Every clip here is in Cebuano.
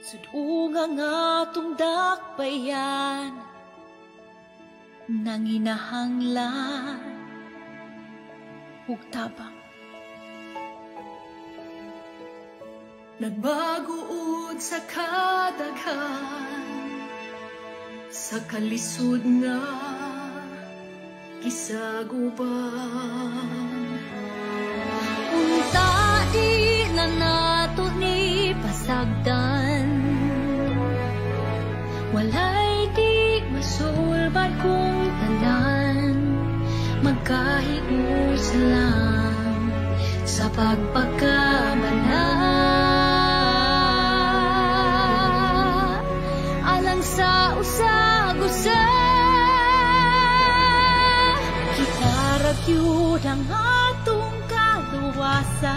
Sudunga nga atong dakbayan, nanginahanglan ug tabang. Nagbaguod sa kadaghan, sa kalisod nga gisaguban. Unta di na nato ni pasagdan, walay di masulbad kung tanan, magkahiusa lang sa pagpagkamala. Alang sa usag-usa, kita ra gyud ang atong kaluwasan.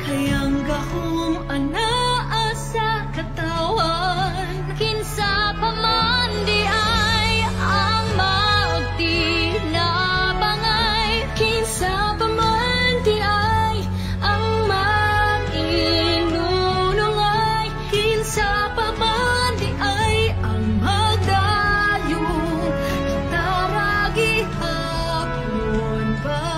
Kayang gahom anaa sa katawan, kinsa pa man di ay ang magtinabangay, kinsa pa man di ay ang mag-inunungay, kinsa pa man di ay ang magdayo, kita ra gihapon bay.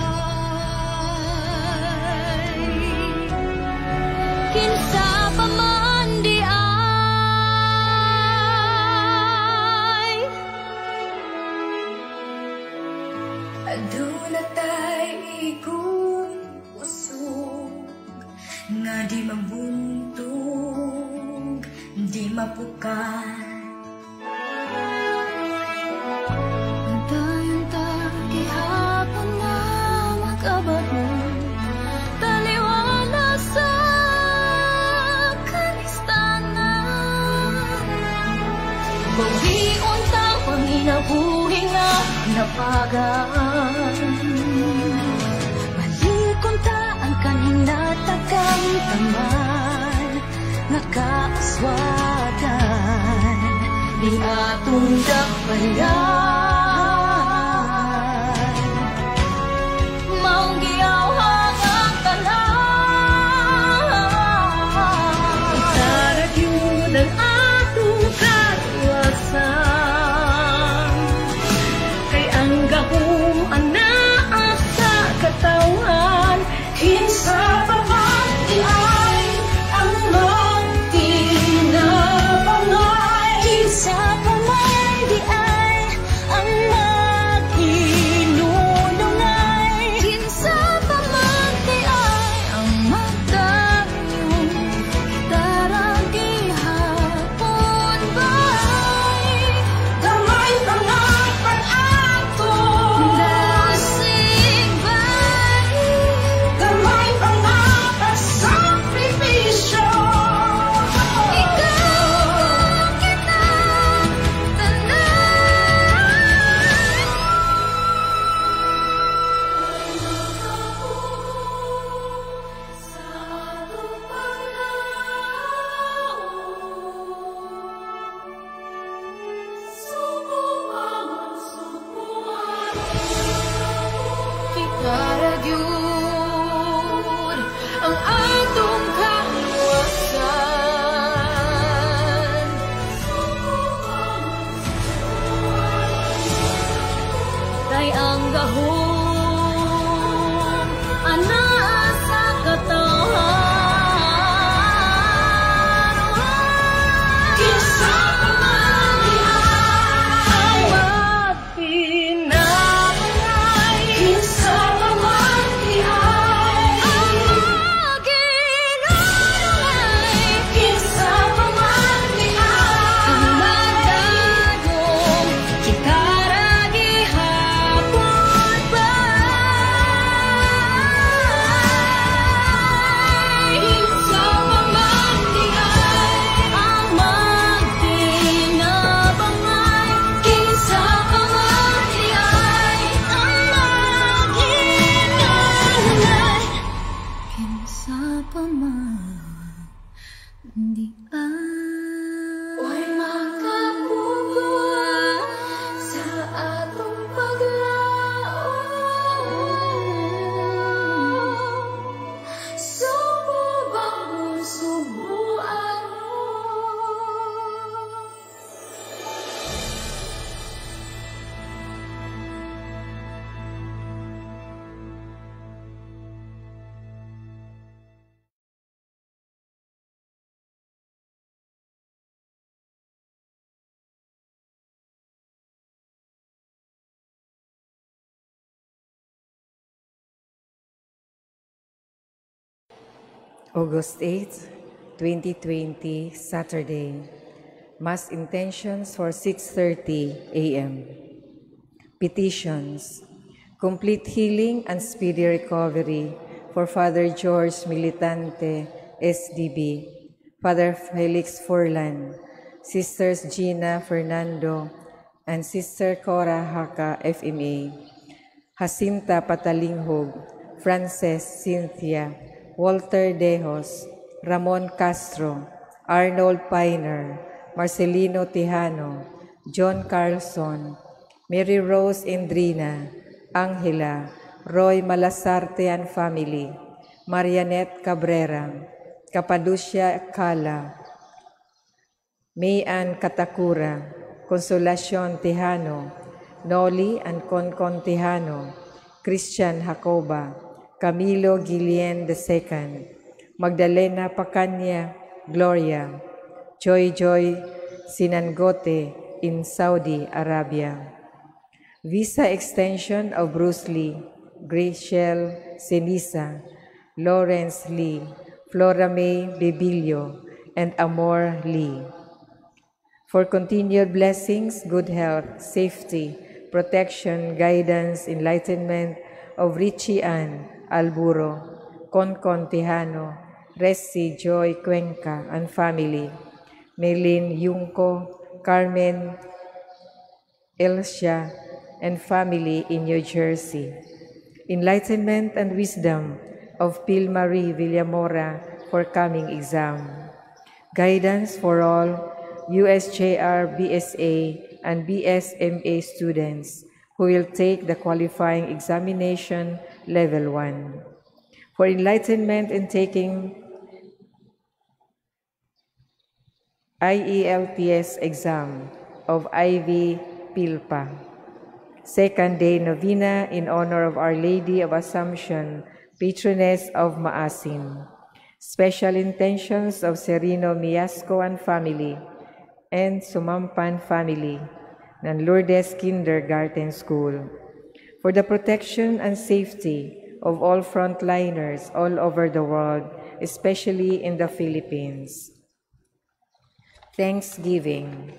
Kinsa pa man di ay. Aduna tay igong usog nga di mabuntog, di mapukan. Antayon ta gihapon na makabago, taliwala sa kanistanan. Bawion ta panginabuhi nga napagaan, balikon ta ang kahinatagang taman nga kaaswagan ni atong dakbayan. Maong giyawhag ang tanan, kita ra gyud ang atong kaluwasan. Kay ang gahom anaa sa katawan, kinsa pa man di ay ang magtinabangay, kinsa pa man di ay ang mag-inunungay, kinsa pa man di ay ang magdayo, kita ra gihapon bay. Gamay pa nga pag-atong Dasig bay, gamay pa nga pagsakripisyo. Ikaw kita tanan. Sa atong paglaom, subuan, subuan. Kita ra gyud ang atong kaluwasan. Kay ang gahom anaa sa katawan. Kinsa pa man di ay magtinabangay, kinsa pa man di ay Ang mag-inunungay, kinsa pa man di ay ang magdayong, kita ra gihapon bay. August 8, 2020, Saturday. Mass intentions for 6:30 a.m. Petitions. Complete healing and speedy recovery for Father George Militante, SDB, Father Felix Furlan, Sisters Gina Fernando, and Sister Cora Haka, FMA, Jacinta Patalinghog, Frances Cynthia, Walter Dejos, Ramon Castro, Arnold Piner, Marcelino Tejano, John Carlson, Mary Rose Endrina, Angela, Roy Malasarte and family, Marianette Cabrera, Capaducia Cala, Mayan Katakura, Consolacion Tejano, Noli and Concon Tejano, Christian Jacoba, Camilo Guillen II, Magdalena Pacanya Gloria, Joy Joy Sinangote in Saudi Arabia. Visa extension of Bruce Lee, Graciel Senisa, Lawrence Lee, Flora May Bebillo, and Amor Lee. For continued blessings, good health, safety, protection, guidance, enlightenment of Richie Ann Alburo, Concon Tejano, Resi Joy Cuenca and family, Melin Yungko, Carmen Elsia and family in New Jersey. Enlightenment and wisdom of Pil Marie Villamora for coming exam. Guidance for all USJR, BSA, and BSMA students who will take the qualifying examination level 1. For enlightenment in taking IELTS exam of Ivy Pilpa. Second day novena in honor of Our Lady of Assumption, patroness of Maasin. Special intentions of Serino Miasco and family and Sumampan family ng Lourdes Kindergarten School. For the protection and safety of all frontliners all over the world, especially in the Philippines. Thanksgiving.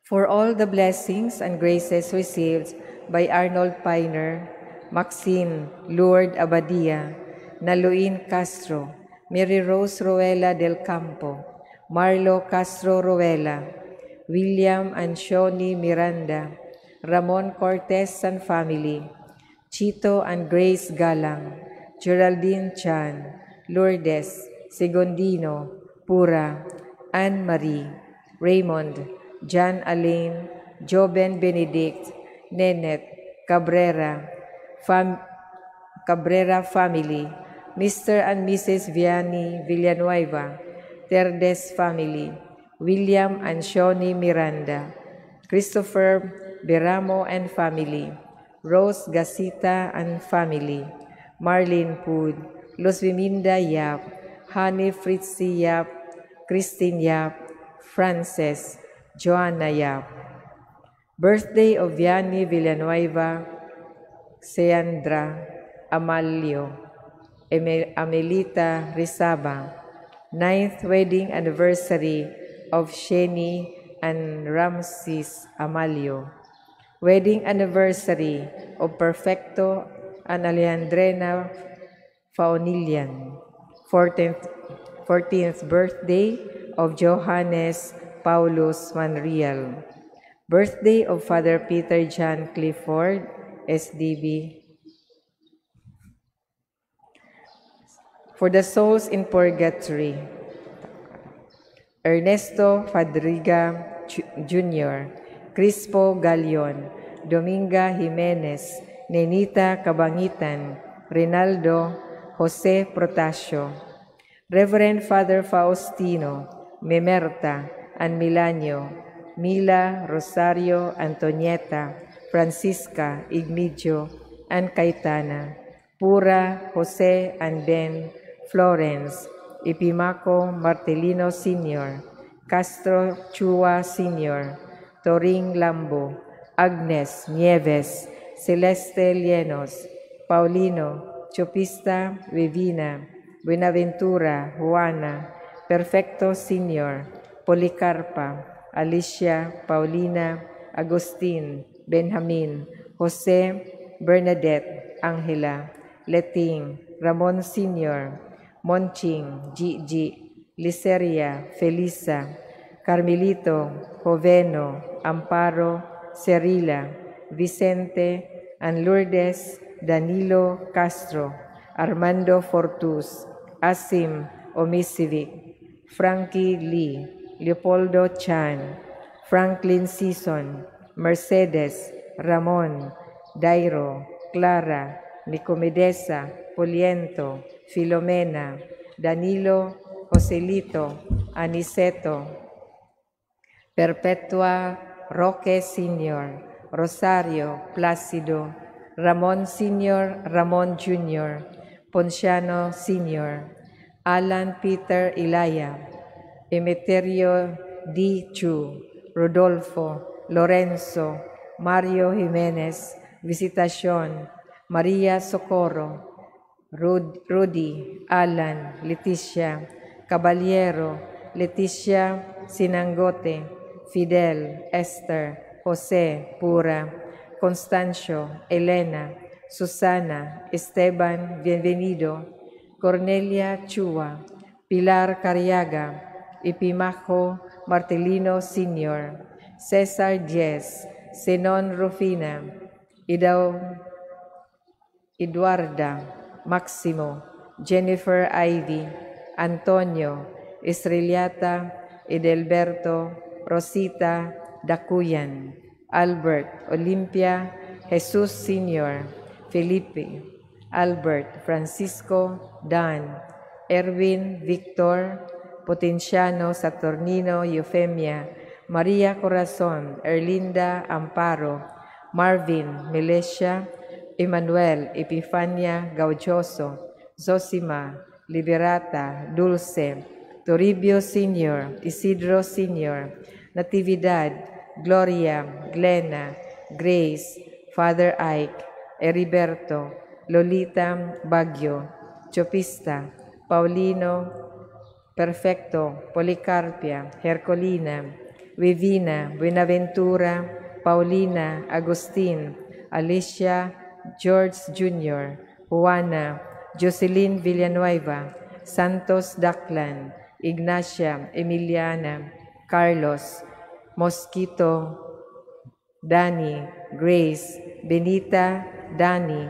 For all the blessings and graces received by Arnold Piner, Maxine Lourdes Abadia, Naluin Castro, Mary Rose Ruela del Campo, Marlo Castro Ruela, William and Shoni Miranda, Ramon Cortez and family, Chito and Grace Galang, Geraldine Chan, Lourdes, Segondino, Pura, Anne Marie, Raymond, John Alain, Joben Benedict, Nenet, Cabrera, Cabrera family, Mr. and Mrs. Vianney Villanueva, Terdes family, William and Shoni Miranda, Christopher Beramo and family, Rose Gasita and family, Marlene Pud, Luz Viminda Yap, Honey Fritzi Yap, Christine Yap, Frances, Joanna Yap. Birthday of Vianney Villanueva, Seandra Amalio, Amelita Rizaba, 9th wedding anniversary of Sheni and Ramses Amalio, wedding anniversary of Perfecto and Alejandrena Faunilian, 14th birthday of Johannes Paulus Manriel, birthday of Father Peter John Clifford, SDB. For the souls in purgatory, Ernesto Fadriga Jr., Crispo Galion, Dominga Jimenez, Nenita Cabangitan, Rinaldo Jose Protasio, Reverend Father Faustino, Memerta, and Milanio, Mila, Rosario, Antonieta, Francisca, Igmidio, and Caetana, Pura, Jose, and Ben, Florence, Ipimaco Martelino Sr., Castro Chua Sr., Toring Lambo, Agnes Nieves, Celeste Lienos, Paulino, Chopista, Vivina, Buenaventura, Juana, Perfecto Senior, Policarpa, Alicia, Paulina, Agustin, Benjamin, Jose, Bernadette, Angela, Leting, Ramon Senior, Monching, Gigi, Liceria, Felisa, Carmelito, Joveno, Amparo, Cerila, Vicente, and Lourdes, Danilo Castro, Armando Fortus, Asim Omisivic, Frankie Lee, Leopoldo Chan, Franklin Season, Mercedes, Ramon, Dairo, Clara, Nicomedesa, Poliento, Filomena, Danilo, Joselito, Aniceto, Perpetua Roque Sr., Rosario Placido, Ramon Sr., Ramon Jr., Ponciano Sr., Alan Peter Ilaya, Emeterio D. Chu, Rodolfo, Lorenzo, Mario Jimenez, Visitacion, Maria Socorro, Rudy, Alan, Leticia, Caballero, Leticia Sinangote, Fidel, Esther, Jose, Pura, Constancio, Elena, Susana, Esteban, Bienvenido, Cornelia Chua, Pilar Cariaga, Epimaco Martelino Sr., Cesar Diez, Zenon Rufina, Idaw, Eduarda, Maximo, Jennifer Ivy, Antonio, Estrellata, Edelberto, Rosita, Dacuyan, Albert, Olimpia, Jesus Sr., Felipe, Albert, Francisco, Dan, Erwin, Victor, Potenciano, Saturnino, Eufemia, Maria Corazon, Erlinda, Amparo, Marvin, Melesha, Emmanuel, Epifania, Gaudioso, Zosima, Liberata, Dulce, Toribio Sr., Isidro Sr., Natividad, Gloria, Glena, Grace, Father Ike, Heriberto, Lolita Baguio, Chopista, Paulino, Perfecto, Policarpia, Hercolina, Vivina, Buenaventura, Paulina, Agustin, Alicia, George Jr., Juana, Jocelyn Villanueva, Santos Daclan, Ignacia, Emiliana, Carlos, Mosquito, Danny, Grace, Benita, Danny,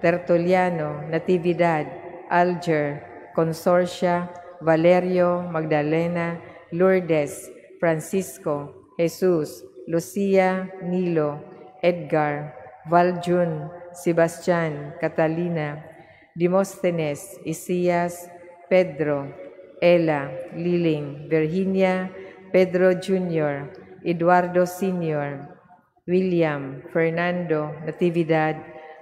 Tertuliano, Natividad, Alger, Consorcia, Valerio, Magdalena, Lourdes, Francisco, Jesus, Lucia, Nilo, Edgar, Valjun, Sebastian, Catalina, Demosthenes, Isias, Pedro, Ella, Liling, Virginia, Pedro Jr., Eduardo Sr., William, Fernando, Natividad,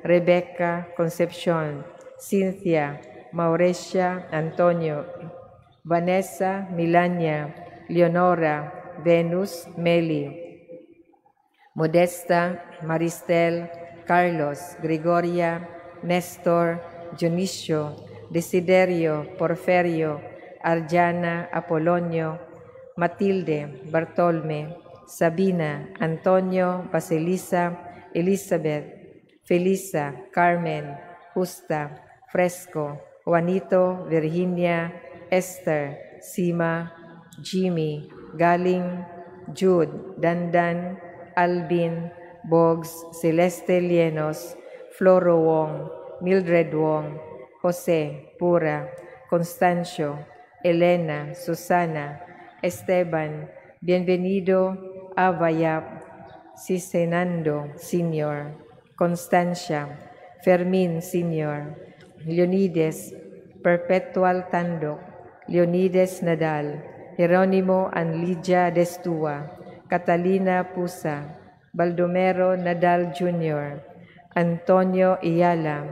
Rebecca, Concepcion, Cynthia, Mauricia, Antonio, Vanessa, Milania, Leonora, Venus, Meli, Modesta, Maristel, Carlos, Gregoria, Nestor, Dionisio, Desiderio, Porferio, Arjana, Apolonio, Matilde, Bartolome, Sabina, Antonio, Basilisa, Elizabeth, Felisa, Carmen, Justa, Fresco, Juanito, Virginia, Esther, Sima, Jimmy, Galing, Jude, Dandan, Alvin, Boggs, Celeste Lienos, Floro Wong, Mildred Wong, Jose, Pura, Constancio, Elena, Susana, Esteban, Bienvenido, Avayap, Sisenando, Sr., Constancia, Fermin, Sr., Leonides, Perpetual Tandok, Leonides Nadal, Jeronimo and Lydia Destua, Catalina Pusa, Baldomero Nadal Jr., Antonio Iyala,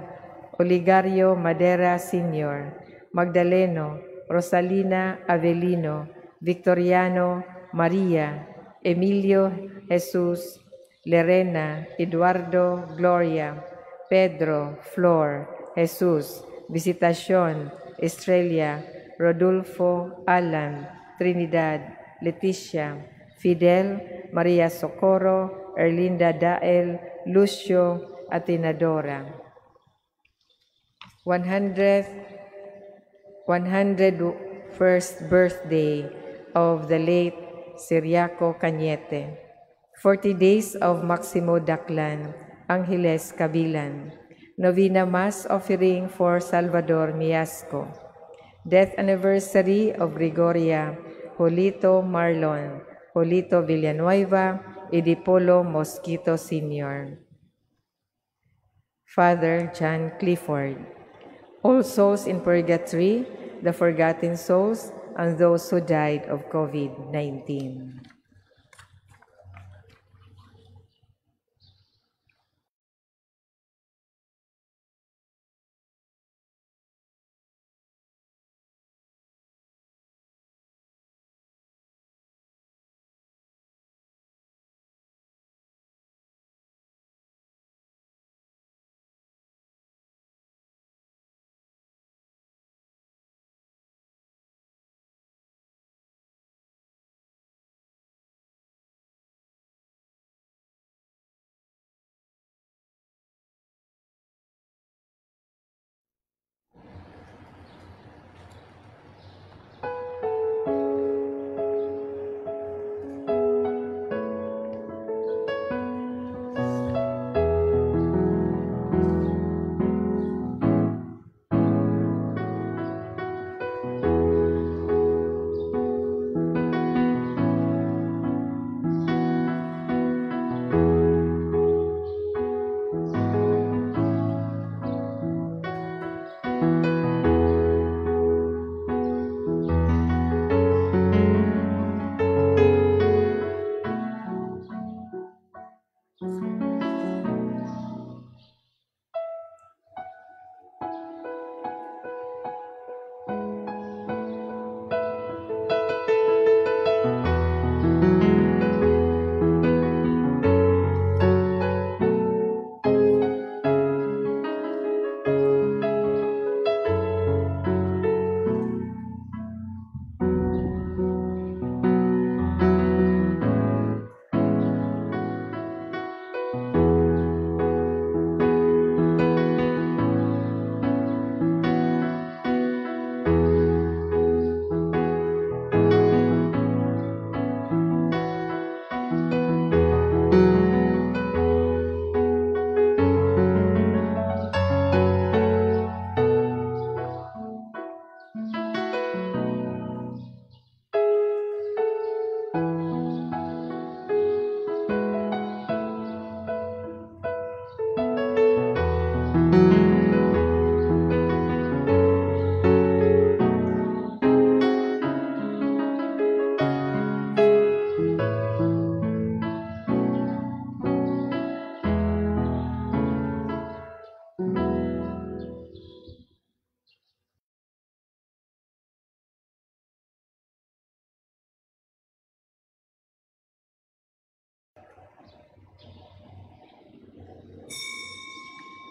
Oligario Madera Sr., Magdaleno, Rosalina Avelino, Victoriano Maria, Emilio Jesus, Lerena, Eduardo Gloria, Pedro, Flor, Jesus, Visitacion, Estrella, Rodolfo, Alan, Trinidad, Leticia, Fidel, Maria Socorro, Erlinda Dael, Lucio, Atinadora. 100th 101st birthday of the late Siriaco Cañete. 40 days of Maximo Daclan, Angeles Cabilan. Novena Mass offering for Salvador Miasco. Death anniversary of Gregoria, Julito Marlon, Julito Villanueva, Edipolo Mosquito Sr. Father John Clifford. All souls in purgatory, the forgotten souls, and those who died of COVID-19.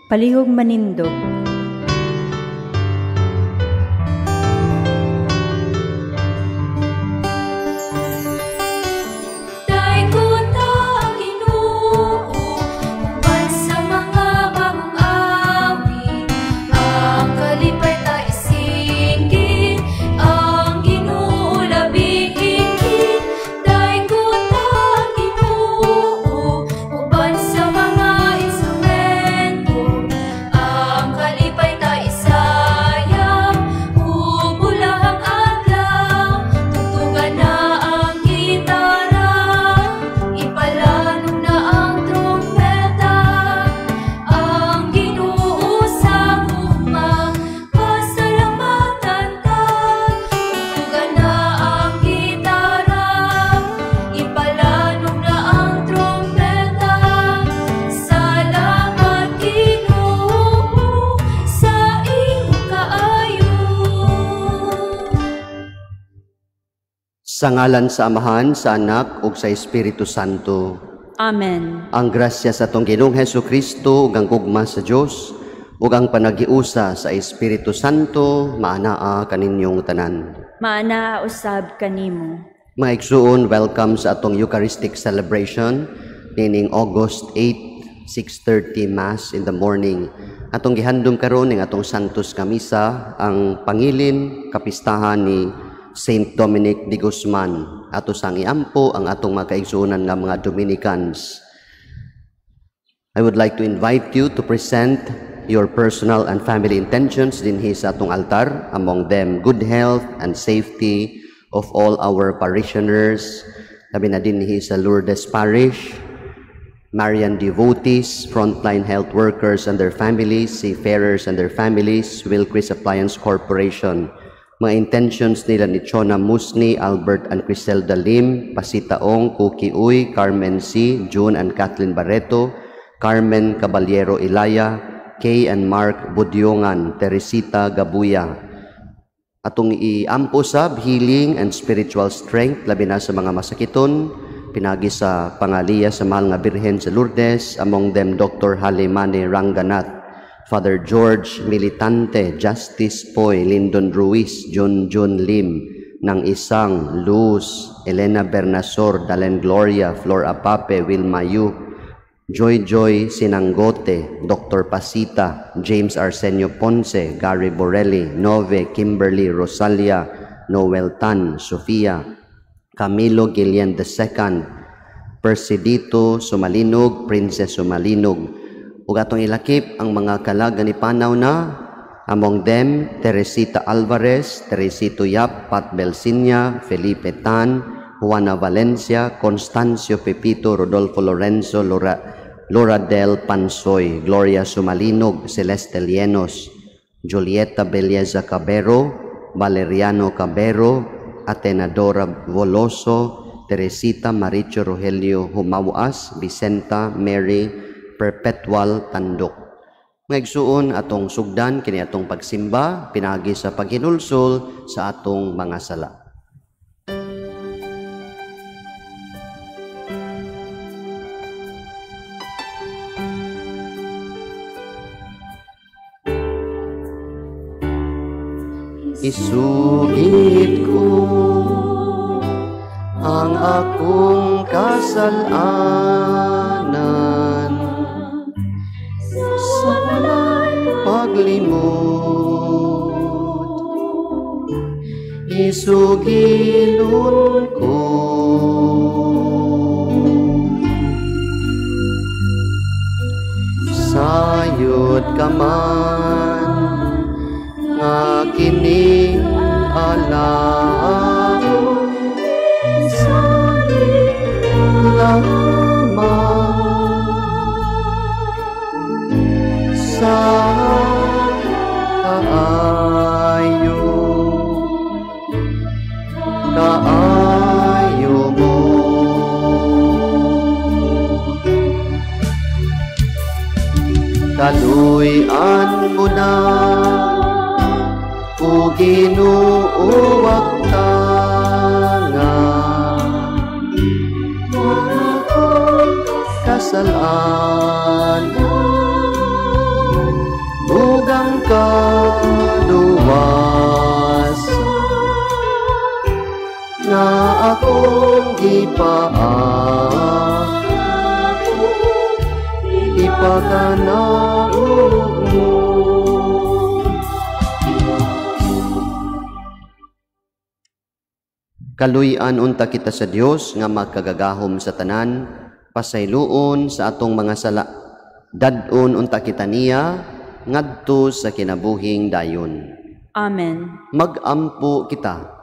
Palihog manindog. Daygon ta ang Ginoo uban sa mga bagong awit, ang kalipay ta isinggit, ang Ginoo labing higit. Daygon ta ang Ginoo uban sa mga instrumento, ang kalipay ta isayang ug bulahang adlaw. Tugtugan na ang gitara, ipalanog na ang trumpeta, ang Ginoo sa gugma, pasalamatan ta. Tugtugan na ang gitara, ipalanog na ang trumpeta, salamat Ginoo sa imong kaayo. Sa ngalan sa Amahan, sa Anak, ug sa Espiritu Santo. Amen. Ang grasya sa atong Ginoong Hesus Kristo ug ang gugma sa Dios ug Ug ang panaghiusa sa Espiritu Santo maanaa kaninyong tanan. Maanaa usab kanimo. Mga igsuon, welcome sa atong Eucharistic celebration nining August 8, 6:30 Mass in the morning. Atong gihandom karon ning atong Santos nga Misa ang pangilin kapistahan ni Saint Dominic de Guzman. Ato sang iampo ang atong mga kaigsuonan nga mga Dominicans. I would like to invite you to present your personal and family intentions dinhi sa atong altar, among them good health and safety of all our parishioners, labi na dinhi sa Lourdes Parish, Marian devotees, frontline health workers and their families, seafarers and their families, Wilcris Appliance Corporation. Mga intentions nila ni Chona Musni, Albert and Criselda Lim, Pasita Ong, Cookie Uy, Carmen C., June and Kathleen Barreto, Carmen Caballero Ilaya, Kay and Mark Budyongan, Teresita Gabuya. Atong iampo sab healing and spiritual strength labi na sa mga masakiton, pinagi sa pangaliya sa mahal nga Birhen sa Lourdes, among them Dr. Halimane Ranganath, Father George Militante, Justice Poy, Lyndon Ruiz, Jun Jun Lim, ng Isang, Luz, Elena Bernasor, Dalen Gloria, Flor Apape, Wilma Yu, Joy Joy Sinanggote, Dr. Pasita, James Arsenio Ponce, Gary Borelli, Nove, Kimberly, Rosalia, Noel Tan, Sofia, Camilo Guillen II, Persidito Sumalinog, Princess Sumalinog. Ug atong ilakip ang mga kalag ni panaw na, among them Teresita Alvarez, Teresito Yap, Pat Belsinya, Felipe Tan, Juana Valencia, Constancio Pepito, Rodolfo Lorenzo, Laura Del Pansoy, Gloria Sumalinog, Celeste Lienos, Julieta Belleza Cabero, Valeriano Cabero, Atenadora Voloso, Teresita Maricho Rogelio Humawas, Vicenta Mary Perpetual Tandok. Mga igsuon, atong sugdan kini atong pagsimba pinagi sa paghinulsol sa atong mga sala. Isugid ko ang akong kasalanan sa walay paglimot. Isugilon ko sayod ka man nga kining alam lamang sa kaayo, kaayo mo. Kaluy-an mo na o Ginoo tanga kasalanan bugang kaluwas nga akong ipaa ipakanaog mo. Kaluy-an unta kita sa Dios nga makagagahom sa tanan, pasayloon sa atong mga sala. Dad-on unta kita niya ngadto sa kinabuhing dayon. Amen. Magampo kita.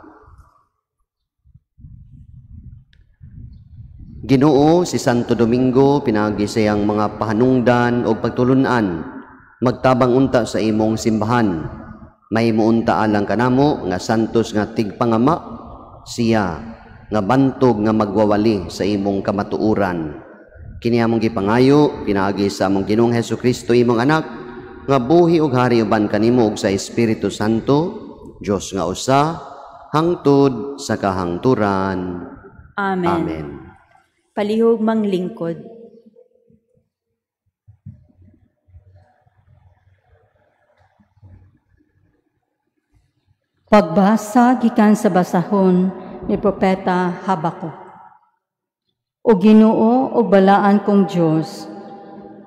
Ginoo, si Santo Domingo pinagi sa iyang mga pahanungdan o pagtulun-an, magtabang unta sa imong simbahan. Mahimo unta alang kanamo nga santos nga tigpangama siya nga bantog nga magwawali sa imong kamatuoran. Kini among gipangayo pinaagi sa among Ginoong Hesukristo imong anak nga buhi ug hari uban kanimo ug sa Espiritu Santo, Dios nga usa hangtod sa kahangturan. Amen. Amen. Palihog manglingkod. Pagbasa gikan sa basahon ni Propeta Habakuk. O Ginoo, o balaan kong Dios,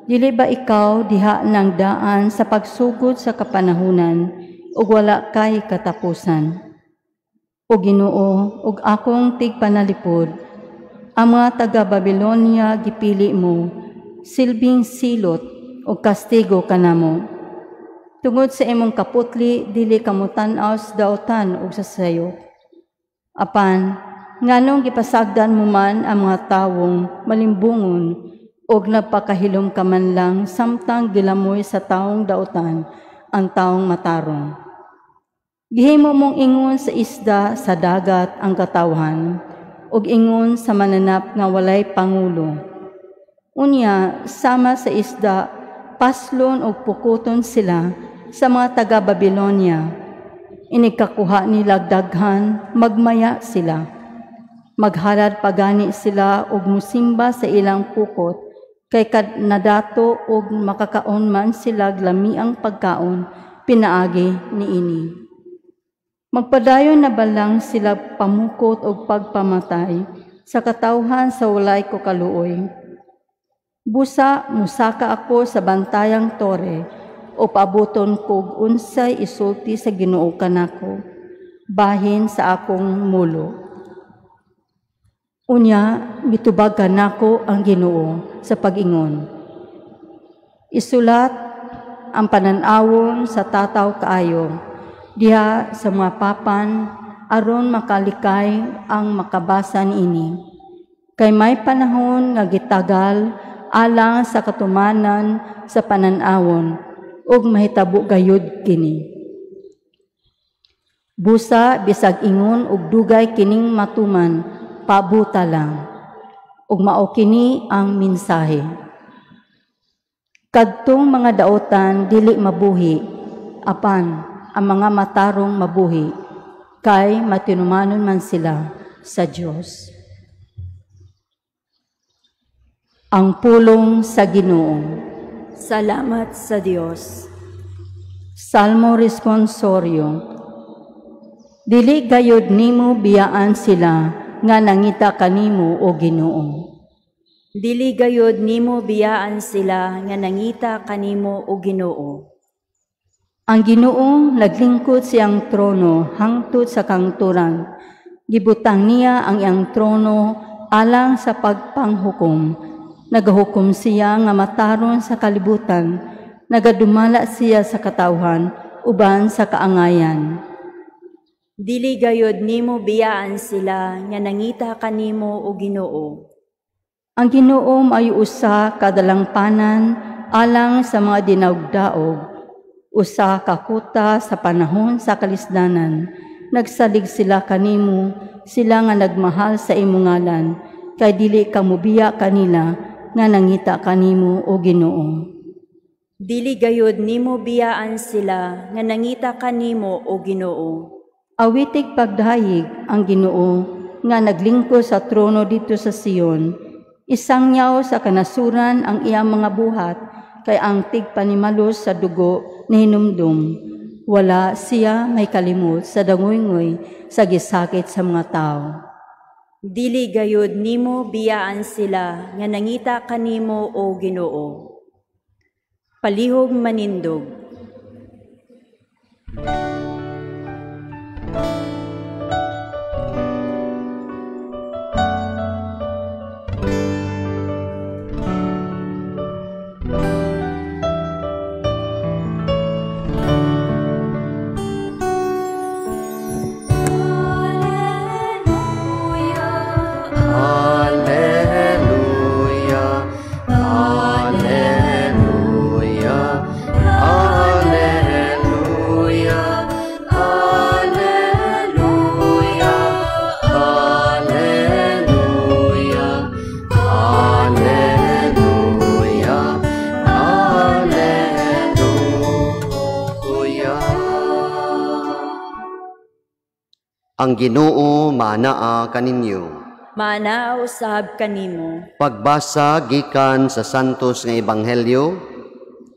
dili ba ikaw diha ng daan sa pagsugod sa kapanahunan ug wala kay katapusan? O Ginoo, ug akong tigpanalipod, ang mga taga-Babilonia gipili mo, silbing silot o kastigo kanamo. Tungod sa imong kaputli, dili ka motan-aw sa daotan ug sa sayop. Apan, nganong gipasagdan mo man ang mga tawong malimbungon ug nagpakahilom ka man lang samtang gilamoy sa taong daotan ang taong matarong. Gihimo mong ingon sa isda sa dagat ang katawhan ug ingon sa mananap nga walay pangulo. Unya, sama sa isda, paslon ug pukuton sila sa mga taga-Babilonia. Inigkakuha nila daghan, magmaya sila. Maghalad pagani sila og musimba sa ilang pukot, kay kad nadato og makakaon man sila lamiang pagkaon, pinaagi niini. Magpadayon na balang sila pamukot og pagpamatay sa katawhan sa walay ko kaluoy. Busa musaka ako sa bantayang tore, o paabuton kog unsay isulti sa Ginoo kanako, bahin sa akong mulo. Unya, mitubag kanako ang Ginoo sa pag-ingon. Isulat ang panan-awon sa tataw kaayo, diha sa mga papan, aron makalikay ang makabasa niini. Kay may panahon nga gitagal alang sa katumanan sa panan-awon, ug mahitabo gayud kini. Busa bisag ingon ug dugay kining matuman, pabuta lang, ug mao kini ang mensahe. Kadtong mga daotan dili mabuhi, apan ang mga matarong mabuhi, kay matinumanon man sila sa Dios. Ang pulong sa Ginoo. Salamat sa Dios. Salmo Responsorio. Dili gayud nimo biyaan sila nga nangita kanimo, o Ginoo. Dili gayud nimo biyaan sila nga nangita kanimo, o Ginoo. Ang Ginoo naglingkod siyang trono hangtod sa kangturan. Gibutang niya ang iyang trono alang sa pagpanghukom. Nagahukom siya nga mataron sa kalibutan, nagadumala siya sa katawhan uban sa kaangayan. Dili gayud nimo biyaan sila nga nangita kanimo, o Ginoo. Ang Ginoo may usa ka dalangpanan alang sa mga dinaogdaog, usa ka kuta sa panahon sa kalisdanan. Nagsalig sila kanimo, sila nga nagmahal sa imong ngalan, kay dili ka mobiya kanila nga nangita kanimo, o Ginoo. Dili gayud nimo biyaan sila nga nangita kanimo, o Ginoo. Awitig pagdayeg ang Ginoo nga naglingkod sa trono didto sa Sion. Isangyaw sa kanasuran ang iyang mga buhat, kay ang tigpanimalos sa dugo nihinumdum. Wala siya may kalimot sa dangoy-ngoy sa gisakit sa mga tao. Dili gayud nimo biyaan sila nga nangita kanimo, o Ginoo. Palihog manindog. Ang Ginoo manaa kaninyo. Manaa usab kanimo. Pagbasa gikan sa Santos nga Ebanghelyo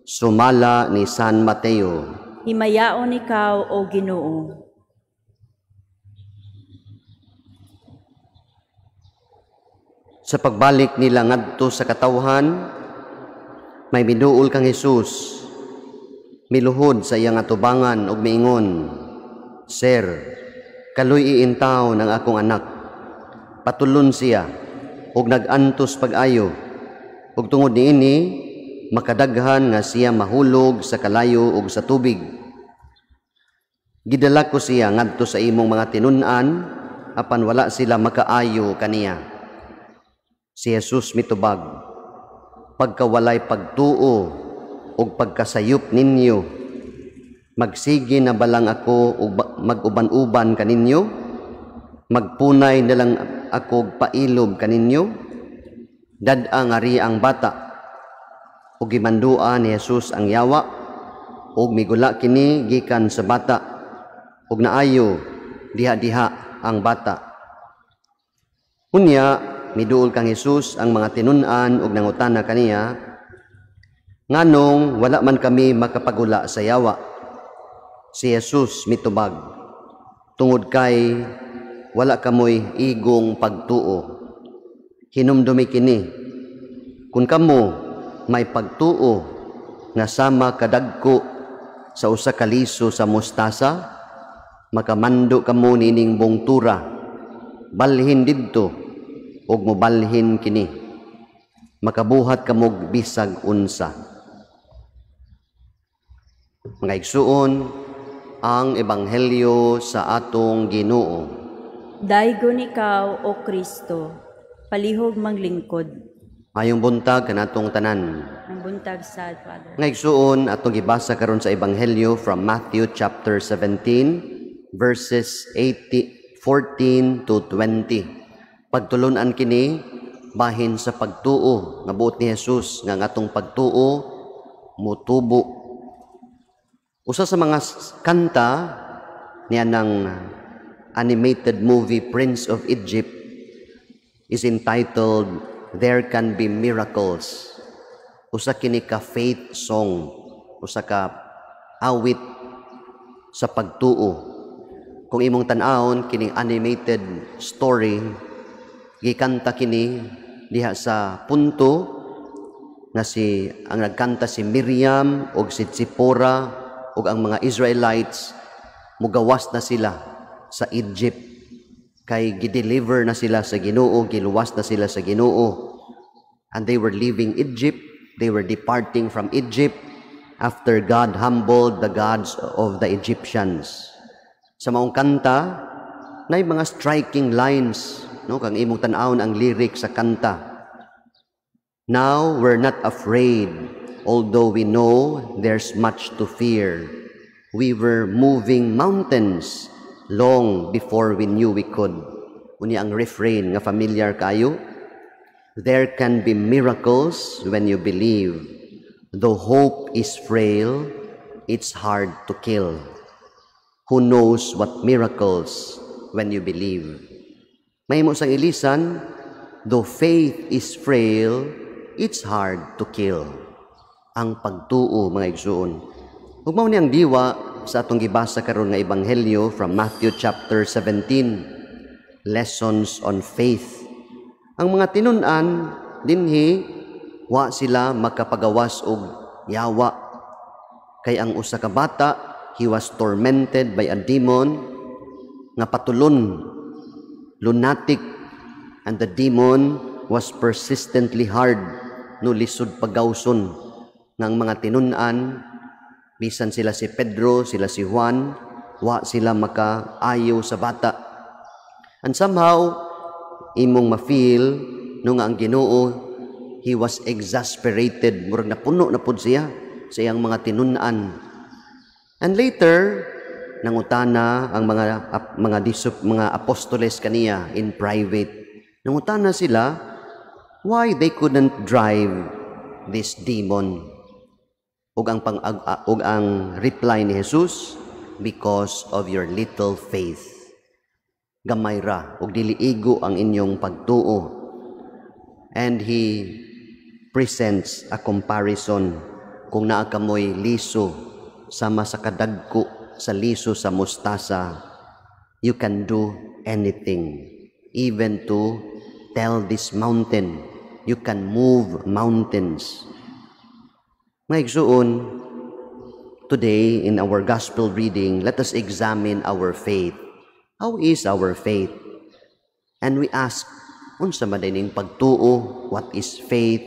sumala ni San Mateo. Himayaon ikaw, o Ginoo. Sa pagbalik nila ngadto sa katawhan, may miduol kang Jesus, miluhod sa iyang atubangan ug miingon, "Sir, kaluy-i intawon ang akong anak. Patulon siya ug nag-antos pag-ayo. Ug tungod niini, makadaghan nga siya mahulog sa kalayo ug sa tubig. Gidala ko siya ngadto sa imong mga tinun-an, apan wala sila makaayo kaniya." Si Jesus mitubag, "Pagkawalay pagtuo ug pagkasayop ninyo, magsige na ba lang ako ug mag-uban-uban kaninyo? Magpunay na lang ako og pailob kaninyo? Dad-a ngari ang bata." Ug gimandua ni Jesus ang yawa ug migula kini gikan sa bata ug naayo diha-diha ang bata. Unya miduol kang Jesus ang mga tinun-an ug nangutana kaniya, "Nganong wala man kami makapagula sa yawa?" Si Jesus mitubag, "Tungod kay wala kamoy igong pagtuo. Hinumdumi kini, kung kamo may pagtuo nga sama kadagko sa usa ka liso sa mustasa, makamando kamo nining bungtura, 'Balhin didto,' ug mobalhin kini. Makabuhat kamog bisag unsa." Mga igsuon, ang ebanghelyo sa atong Ginoo. Daygon ikaw, O Kristo, palihog maglingkod. Maayong buntag kanatong tanan. Ang buntag sad, Father. Mga igsuon, atong gibasa karon sa ebanghelyo from Matthew chapter 17 verses 8, 14 to 20. Pagtulunan kini bahin sa pagtuo nga buot ni Jesus nga ang atong pagtuo mutubo. Usa sa mga kanta niya ng animated movie Prince of Egypt is entitled "There Can Be Miracles." Usa kini ka faith song, usa ka awit sa pagtuo. Kung imong tan-awon kining animated story, gikanta kini diha sa punto nga si ang nagkanta si Miriam og si Zipporah ug ang mga Israelites, mugawas na sila sa Egypt kay gideliver na sila sa Ginoo, giluwas na sila sa Ginoo. And they were leaving Egypt, they were departing from Egypt after God humbled the gods of the Egyptians. Sa maong kanta, nay mga striking lines, no, kang imong tan-awon ang lyrics sa kanta. "Now we're not afraid, although we know there's much to fear. We were moving mountains long before we knew we could." Unya ang refrain nga familiar kayo, "There can be miracles when you believe. Though hope is frail, it's hard to kill. Who knows what miracles when you believe." Mahimo sang ilisan, "Though faith is frail, it's hard to kill." Ang pagtuo, mga igsuon. Ug mao ni ang diwa sa atong gibasa karon nga ebanghelyo from Matthew chapter 17, lessons on faith. Ang mga tinun-an dinhi, wa sila makapagawas og yawa. Kay ang usa ka bata, he was tormented by a demon nga patulon, lunatic, and the demon was persistently hard, no, lisod pagawson ng mga tinun-an. Bisan sila si Pedro, sila si Juan, wa sila makaayo sa bata. And somehow imong ma-feel no nga ang Ginoo, he was exasperated, murag napuno na pud siya sa iyang mga tinun-an. And later nangutana ang mga apostoles kaniya in private. Nangutana sila why they couldn't drive this demon. Ug ang reply ni Jesus, "Because of your little faith. Gamay ra ug dili igo ang inyong pagtuo." And he presents a comparison: kung naa kamoy liso sama sa kadagko sa liso sa mustasa, you can do anything, even to Tell this mountain. You can move mountains. Mga igsuon, today in our gospel reading, let us examine our faith. How is our faith? And we ask, unsa man ning pagtuo? What is faith?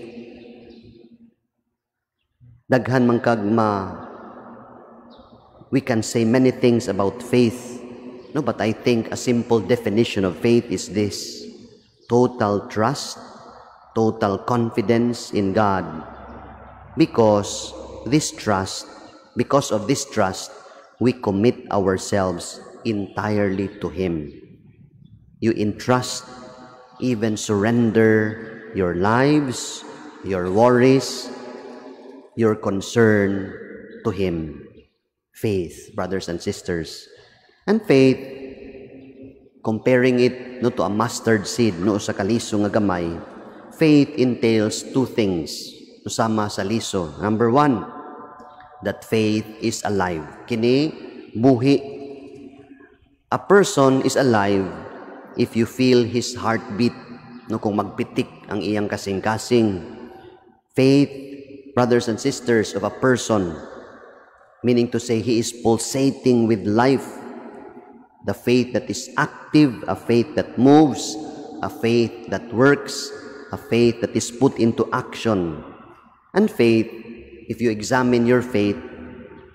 Daghan man kag ma we can say many things about faith. No, but I think a simple definition of faith is this: total trust, total confidence in God. Because of this trust, we commit ourselves entirely to Him. You entrust, even surrender your lives, your worries, your concern to Him. Faith, brothers and sisters. And faith, comparing it, no, to a mustard seed, no, sa kaliso nga gamay, faith entails two things. Usama sa liso. Number one, that faith is alive. Kini buhi. A person is alive if you feel his heartbeat, no, kung magpitik ang iyang kasing-kasing. Faith, brothers and sisters, of a person, meaning to say he is pulsating with life. The faith that is active, a faith that moves, a faith that works, a faith that is put into action. And faith, if you examine your faith,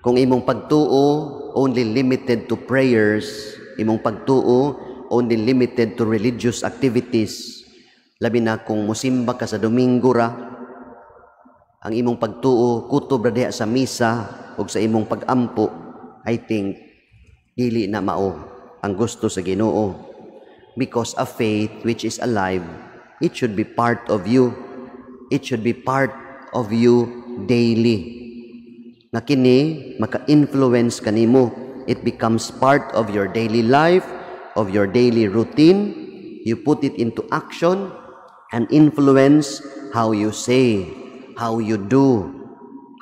kung imong pagtuo only limited to prayers, imong pagtuo only limited to religious activities, labi na kung musimba ka sa Domingo ra, ang imong pagtuo kutob ra diha sa misa ug sa imong pagampo, I think dili na mao ang gusto sa Ginoo. Because a faith which is alive, it should be part of you. It should be part of you daily. Nga kini maka-influence kanimo. It becomes part of your daily life, of your daily routine. You put it into action and influence how you say, how you do,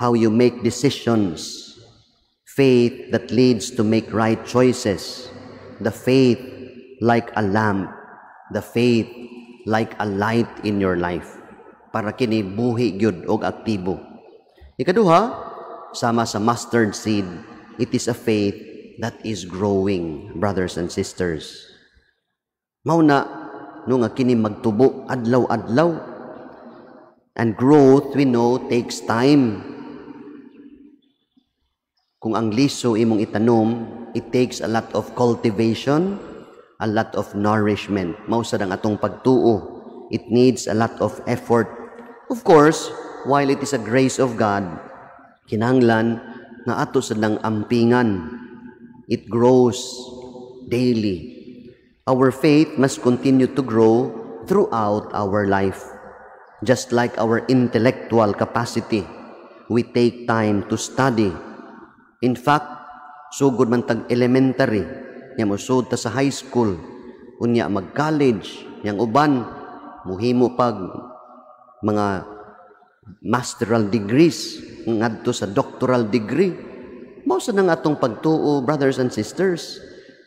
how you make decisions. Faith that leads to make right choices. The faith like a lamp. The faith like a light in your life. Para kini buhi gyud og aktibo. Ikaduha, sama sa mustard seed, it is a faith that is growing, brothers and sisters. Mao na no nga kini magtubo adlaw-adlaw. And growth, we know, takes time. Kung ang liso imong itanom, it takes a lot of cultivation, a lot of nourishment. Mao sad ang atong pagtuo. It needs a lot of effort. Of course, while it is a grace of God, kinahanglan nga ato sad nang ampingan. It grows daily. Our faith must continue to grow throughout our life. Just like our intellectual capacity, we take time to study. In fact, sugod man tag elementary, nya mosud ta sa high school, unya mag-college, yang uban muhimo pag mga masteral degrees ngadto sa doctoral degree. Mao sad ang atong pagtuo, brothers and sisters,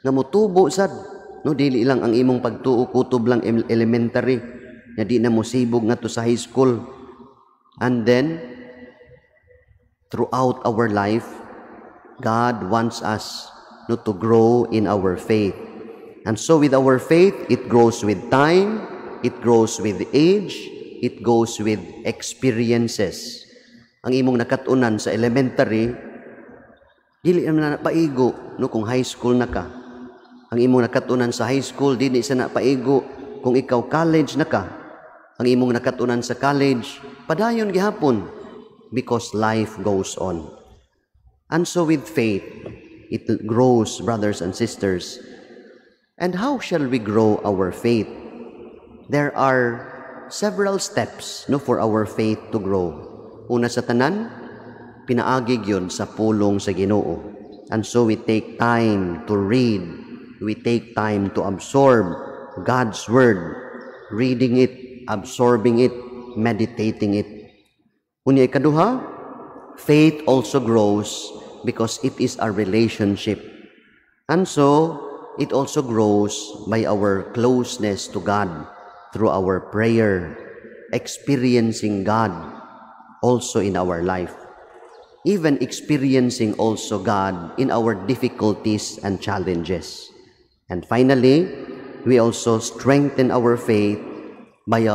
nga motubo sad, no? Dili lang ang imong pagtuo kutob lang elementary nga di na mosibog ngadto sa high school. And then throughout our life, God wants us, no, to grow in our faith. And so with our faith, it grows with time, it grows with age, it goes with experiences. Ang imong nakat-unan sa elementary, dili na paigo, no, kung high school na ka. Ang imong nakat-unan sa high school, dili sa na paigo kung ikaw college na ka. Ang imong nakat-unan sa college, padayon gihapon because life goes on. And so with faith, it grows, brothers and sisters. And how shall we grow our faith? There are several steps, no, for our faith to grow. Una sa tanan, pinaagi gyud sa pulong sa Ginoo. And so we take time to read, we take time to absorb God's word, reading it, absorbing it, meditating it. Unya ikaduha, faith also grows because it is a relationship. And so, it also grows by our closeness to God. through our prayer, experiencing God also in our life, even experiencing also God in our difficulties and challenges. And finally, we also strengthen our faith by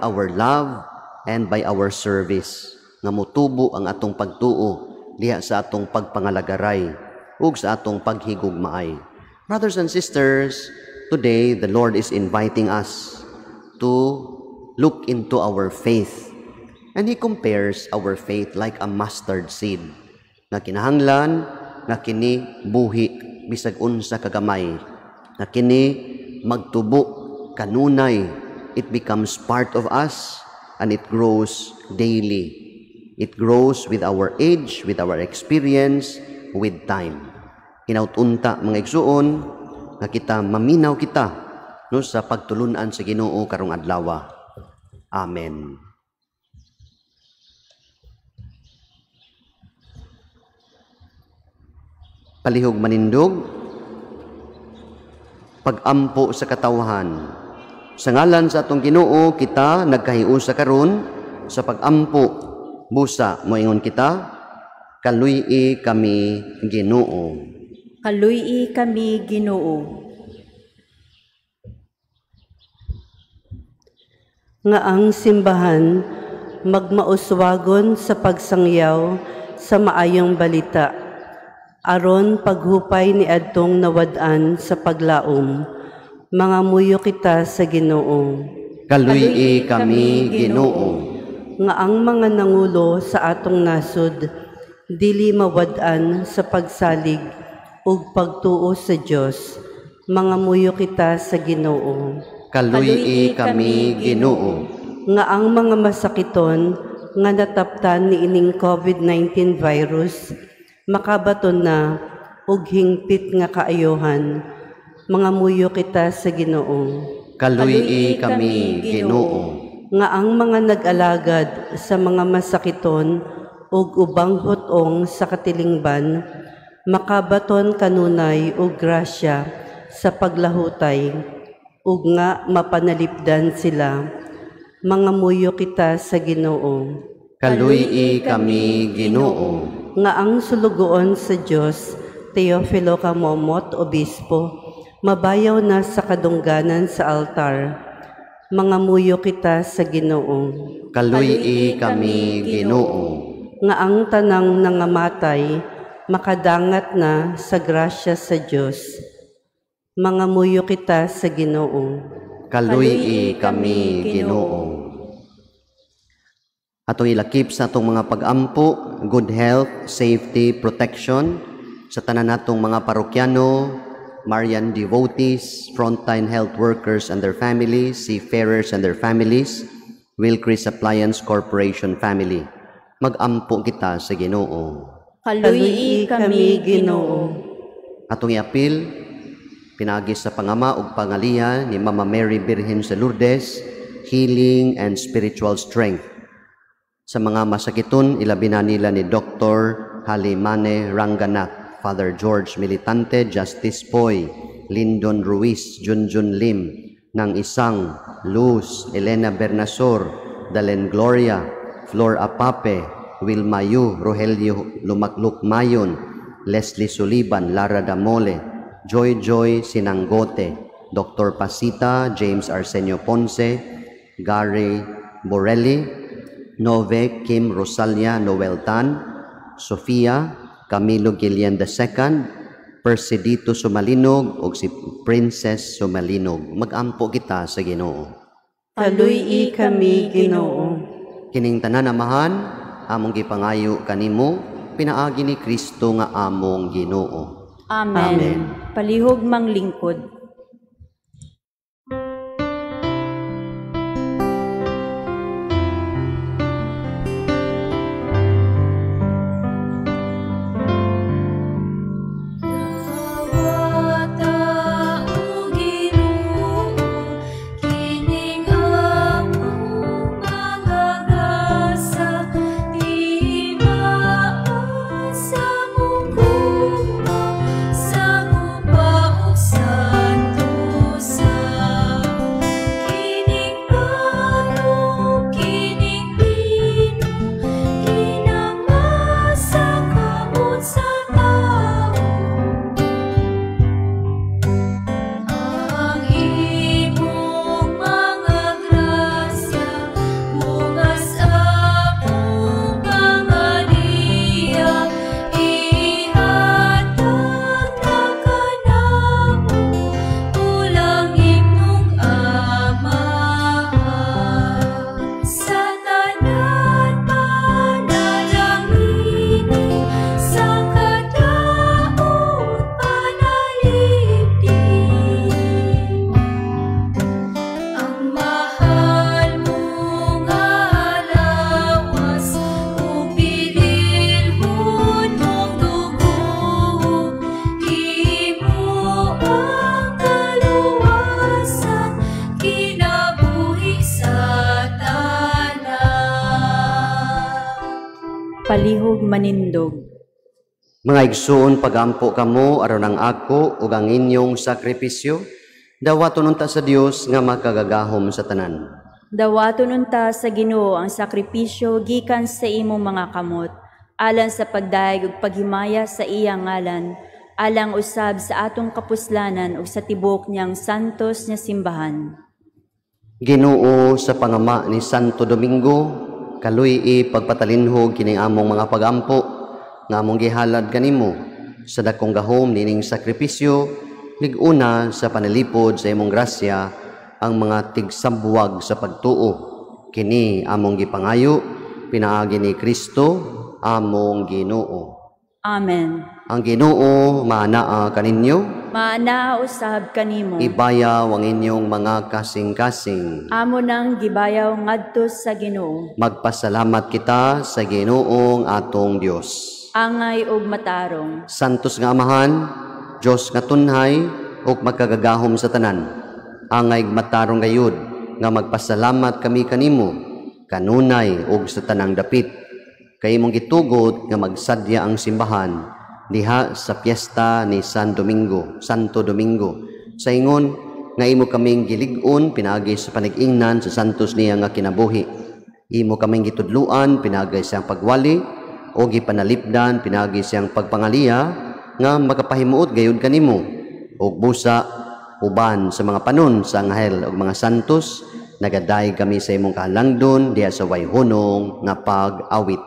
our love and by our service, nga mutubo ang atong pagtuo diha sa atong pagpangalagaray ug sa atong paghigugmaay. Brothers and sisters, today the Lord is inviting us to look into our faith. And He compares our faith like a mustard seed, nga kinahanglan nga kini buhi bisag unsa kagamay, nga kini magtubo kanunay. It becomes part of us and it grows daily. It grows with our age, with our experience, with time. Hinaut unta, mga igsuon, nga kita maminaw kita, no, sa pagtulunan sa Ginoo karong adlaw. Amen. Palihog manindog, pagampo sa katawhan. Sa ngalan sa atong Ginoo, kita nagkahiusa karon sa pagampo. Busa moingon kita, kaluy-i kami, Ginoo. Kaluy-i kami, Ginoo. Nga ang simbahan magmauswagon sa pagsangyaw sa maayong balita, aron paghupay ni adtong nawad-an sa paglaom, mangamuyo kita sa Ginoo. Kaluy-i kami, Ginoo. Nga ang mga nangulo sa atong nasod dili mawad-an sa pagsalig ug pagtuo sa Dios, mangamuyo kita sa Ginoo. Kaluy-i kami, Ginoo. Nga ang mga masakiton nga nataptan niining COVID-19 virus makabaton na og hingpit nga kaayohan, mangamuyo kita sa Ginoo. Kaluy-i kami, Ginoo. Nga ang mga nag-alagad sa mga masakiton ug ubang hutong sa katilingban makabaton kanunay og grasya sa paglahutay ug nga mapanalipdan sila, mangamuyo kita sa Ginoo. Kaluy-i kami, Ginoo. Nga ang sulugoon sa Dios, Teofilo Camomot, Obispo, mabayaw na sa kadungganan sa altar, mangamuyo kita sa Ginoo. Kaluy-i kami, Ginoo. Nga ang tanang nangamatay makadangat na sa grasya sa Dios, mangamuyo kita sa Ginoo. Kaluy-i kami, Ginoo. Atong ilakip sa atong mga pagampo, good health, safety, protection sa tanan natong mga parokyano, Marian devotees, frontline health workers and their families, seafarers and their families, Wilcris Appliance Corporation family. Magampo kita sa Ginoo. Kaluy-i kami, Ginoo. Atong iapil pinaagi sa pangama ug pangaliya ni Mama Mary Birhen sa Lourdes, healing and spiritual strength sa mga masakiton, ilabi na nila ni Dr. Halimane Ranganath, Father George Militante, Justice Poy, Lyndon Ruiz, Junjun Lim, ng Isang, Luz, Elena Bernasor, Dalen Gloria, Flor Apape, Wilma Yu, Rogelio Lumaklukmayon, Leslie Suliban, Lara Damole, Joy Joy Sinanggote, Dr. Pasita, James Arsenio Ponce, Gary Borelli, Nove, Kim Rosalia Noel Tan, Sofia, Camilo Guillen II, Persidito Sumalinog, ug si Princess Sumalinog. Magampo kita sa Ginoo. Kaluy-i kami, Ginoo. Kining tanan, Amahan, among gipangayo kanimo pinaagi ni Kristo nga among Ginoo. Amen. Amen. Palihog manglingkod. Lawata, O Ginoo, kining among mga gasa, timaa sa among gugma, sa guba ug sa Palihog manindog. Mga igsuon, pagampo kamo aron ang ako ug ang inyong sakripisyo dawaton unta sa Dios nga makagagahom sa tanan. Dawaton unta sa Ginoo ang sakripisyo gikan sa imong mga kamot, alang sa pagdayeg ug paghimaya sa iyang ngalan, alang usab sa atong kapuslanan ug sa tibuok niyang santos nga simbahan. Ginoo, sa pangama ni Santo Domingo, kaluy-i pagpatalinhog kining among mga pagampo nga among gihalad kanimo sa dakong gahom nining sakripisyo, lig-una sa panalipod sa imong grasya ang mga tigsabwag sa pagtuo. Kini among gipangayo pinaagi ni Kristo among Ginoo. Amen. Ang Ginoo maanaa kaninyo, maanaa usab kanimo. Ibayaw ang inyong mga kasing-kasing. Amo nang gibayaw ngadto sa Ginoo. Magpasalamat kita sa Ginoong atong Dios. Angay ug matarong. Santos nga Amahan, Dios nga tunhay ug magkagagahom sa tanan. Angay matarong gayud nga magpasalamat kami kanimo kanunay ug sa tanang dapit. Kay imong gitugot nga magsadya ang simbahan diha sa piyesta ni San Domingo, Santo Domingo. Sa ingon nga imo kaming gilig-on pinaagi sa panag-ingnan sa santos niya nga kinabuhi. Imo kaming gitudluan pinaagi sa pagwali o gipanalipdan pinaagi siyang pagpangaliya nga makapahimuot gayud kanimo ug busa uban sa mga panon sa anghel ug mga santos nagadayeg kami sa imong kahalangdon diha sa wayhunong nga pag-awit.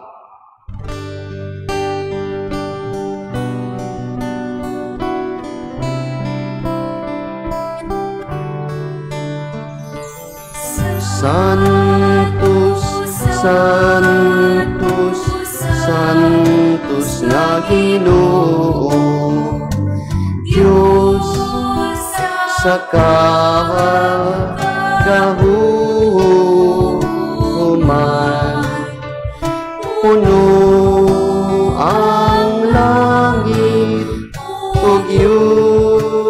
Santos, Santos, Santos nga Ginoo, Dios sa kagahuman, puno ang langit ug yuta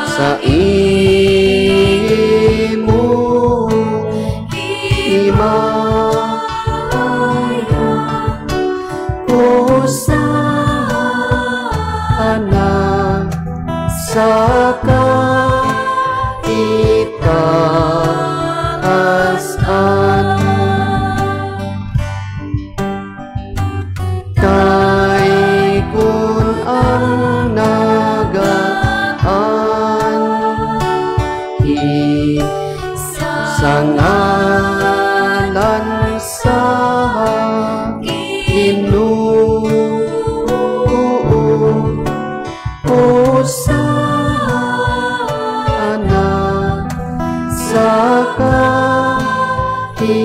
sa imong himaya. Hosana sa kaitaasan. Kay kun ang nagaan sa ngalan sa Ginoo, hosana sa kaitaasan.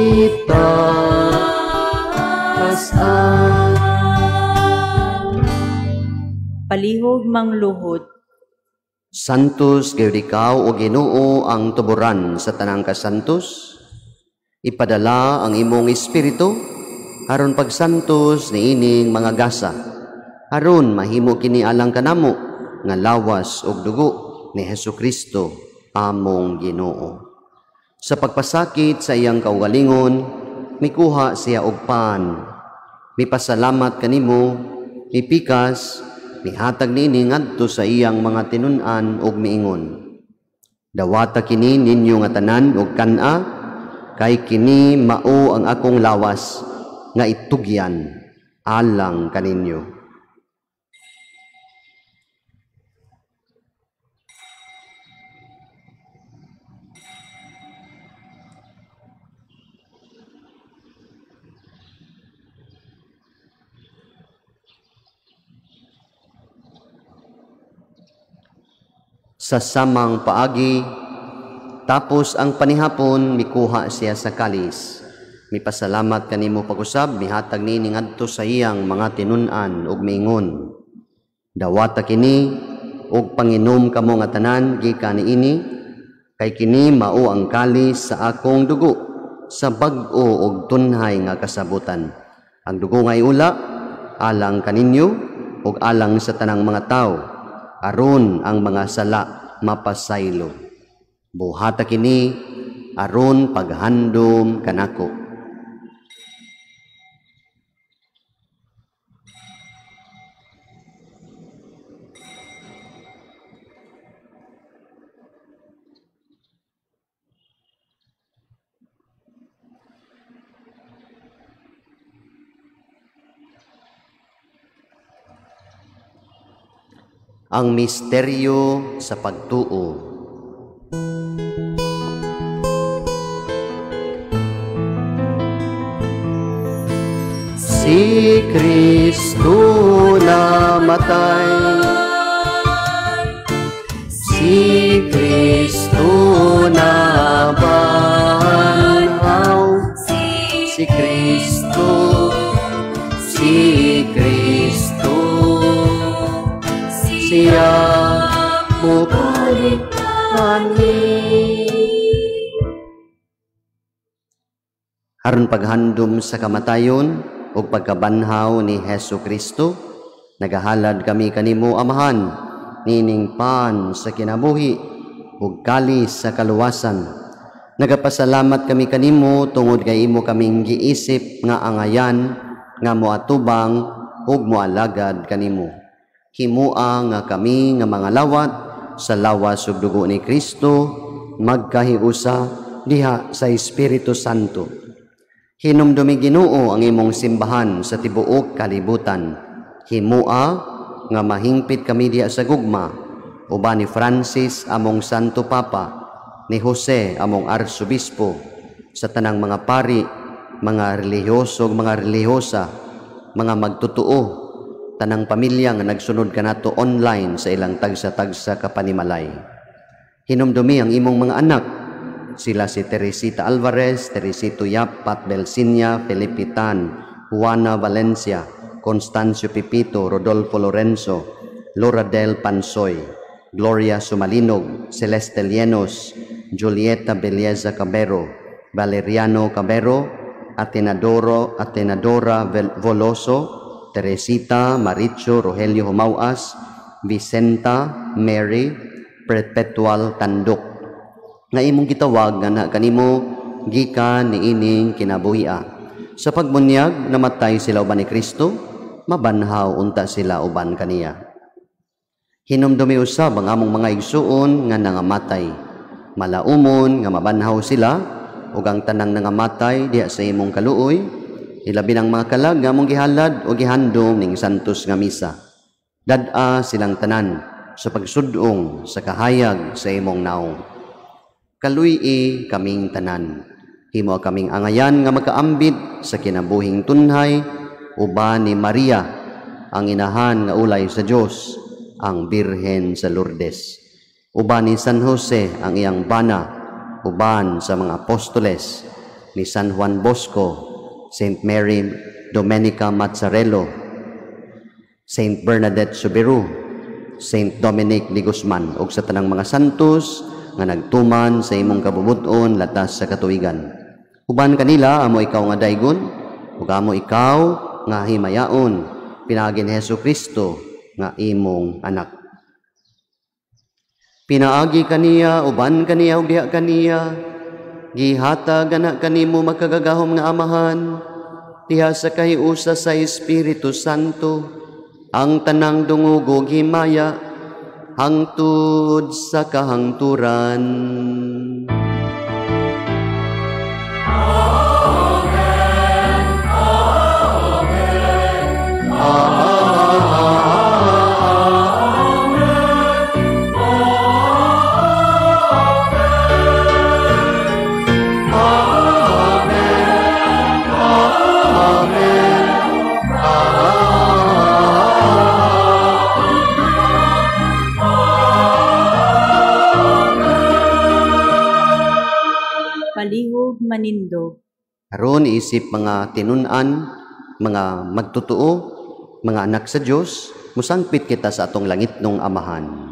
Palihog mangluhod. Santos gayud ikaw o Ginoo ang tuburan sa tanang kasantos. Ipadala ang imong espiritu aron pagsantos niining mga gasa, aron mahimo kini alang kanamo nga lawas ug dugo ni Hesukristo among Ginoo. Sa pagpasakit sa iyang kaugalingon, mikuha siya og pan, mipasalamat kanimo, mipikas, mihatag niini ngadto sa iyang mga tinun-an ug miingon, dawata kini ninyo nga tanan og kan-a, kay kini mao ang akong lawas nga itugyan alang kaninyo. Sa samang paagi, tapos ang panihapon, mikuha siya sa kalis. Mipasalamat kanimo pag-usab, mihatag niini ngadto sa iyang mga tinun-an ug miingon, dawata kini ug panginom kamo nga tanan gikan niini, kay kini mao ang kalis sa akong dugo sa bag-o ug tunhay nga kasabutan. Ang dugo nga iula alang kaninyo ug alang sa tanang mga tawo, aron ang mga sala mapasaylo. Buhata kini aron paghandom kanako. Ang misteryo sa pagtuo. Si Kristo namatay, si Kristo nabanhaw, si Kristo, si Kristo, siya mubalik kani. Aron paghandom sa kamatayon ug pagkabanhaw ni Hesus Kristo, nagahalad kami kanimo, Amahan, nining pan sa kinabuhi ug kalis sa kaluwasan. Nagapasalamat kami kanimo tungod kay imo kaming giisip nga angayan nga moatubang ug moalagad kanimo. Himua nga kami nga mga lawat sa lawas ug dugo ni Kristo magkahiusa diha sa Espiritu Santo. Hinumdumi, Ginoo, ang imong simbahan sa tibuok kalibutan. Himua nga mahingpit kami diha sa gugma uban ni Francis among Santo Papa, ni Jose among Arsobispo, sa tanang mga pari, mga relihiyoso ug mga relihiyosa, mga magtotoo, tanang pamilya nga nagsunod kanato online sa ilang tagsa-tagsa ka panimalay. Hinumdumi ang imong mga anak, sila si Teresita Alvarez, Teresito Yap, Pat Belsinia, Felipe Tan, Juana Valencia, Constancio Pipito, Rodolfo Lorenzo, Laura Del Pansoy, Gloria Sumalinog, Celeste Llenos, Julieta Belleza Cabero, Valeriano Cabero, Atenadora Voloso, Teresita Maricho, Rogelio Humauas, Vicenta Mary, Perpetual Tandok, nga imong gitawag nga na kanimo gikan niining kinabuhia. Sa pagbunyag namatay sila uban ni Kristo, mabanhaw unta sila uban kaniya. Hinumdumi usab ang among mga igsuon nga nangamatay, malaumon nga mabanhaw sila ug ang tanang nangamatay diha sa imong kaluoy, ilabi nang mga kalag nga among gihalad o gihandom ning santos nga misa. Dad-a silang tanan sa pagsudong sa kahayag sa imong naong. Kaluy-i kaming tanan, himo kaming angayan nga makaambit sa kinabuhing tunhay uban ni Maria, ang inahan nga ulay sa Dios, ang Birhen sa Lourdes, uban ni San Jose ang iyang bana, uban sa mga apostoles, ni San Juan Bosco, Saint Mary Domenica Mazzarello, Saint Bernadette Soubirous, Saint Dominic de Guzman, ug sa tanang mga santos nga nagtuman sa imong kabubut-on latas sa katuigan. Uban kanila amo ikaw nga daygon, ug amo ikaw nga himayaon, pinaagi ni Hesus Kristo nga imong anak. Pinaagi kaniya, uban kaniya ug diha kaniya, gihatag ana kanimo makagagahom nga Amahan, diha sa kahiusa sa Espiritu Santo, ang tanang dungog ug himaya hangtod sa kahangturan. Amen. Amen. Amen. Palihog manindog. Aron isip mga tinun-an, mga magtotoo, mga anak sa Dios, musangpit kita sa atong langitnong Amahan.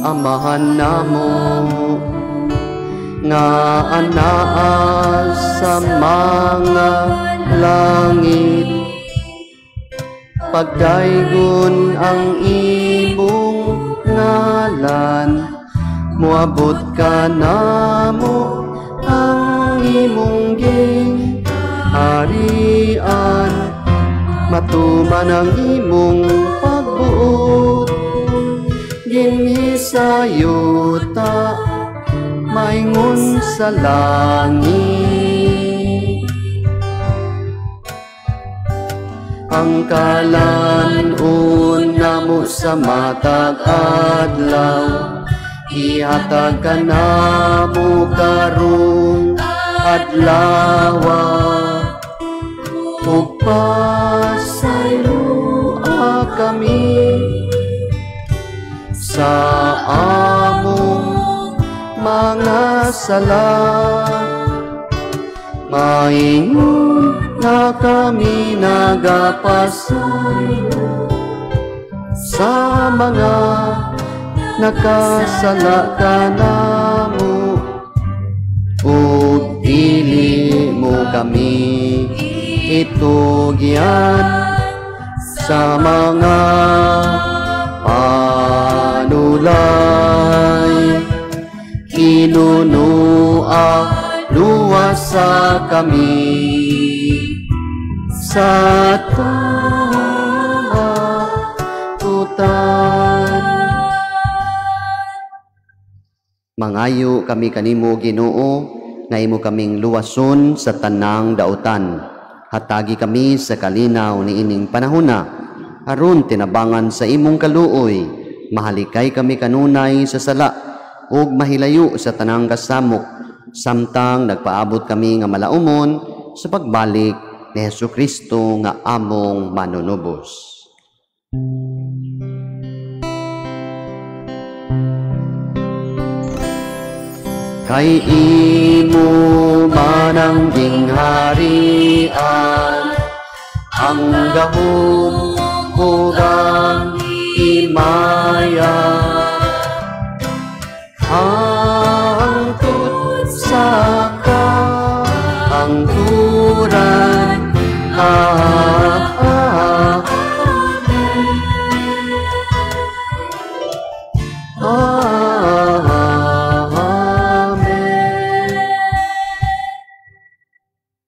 Amahan namo nga anaa sa mga langit, pagdaygon ang imong ngalan, moabot ka namo ang imong gingharian, matuman ang imong pagbuot dinhi sa yuta maingon sa langit. Ang kalan-on namo sa matag adlaw, ihatag kanamo karong adlawa. Ug pasayloa kami sa among mga sala, maingon nga kami nagapasaylo sa mga nakasala kanamo. Ug dili mo kami itugyan sa mga panulay, kinunua luwasa kami sa takutan. Mangayo kami kanimo, Ginoo, nga imo kaming luwason sa tanang dautan. Hatagi kami sa kalinaw niining panahona, aron tinabangan sa imong kaluoy, mahalikay kami kanunay sa sala ug mahilayo sa tanang kasamok, samtang nagpaabot kami nga malaumon sa pagbalik ni Hesus Kristo nga among manunubos. Kay imo man ang gingharian, ang gahom ug ang himaya, hangtod sa kahangturan. Amen.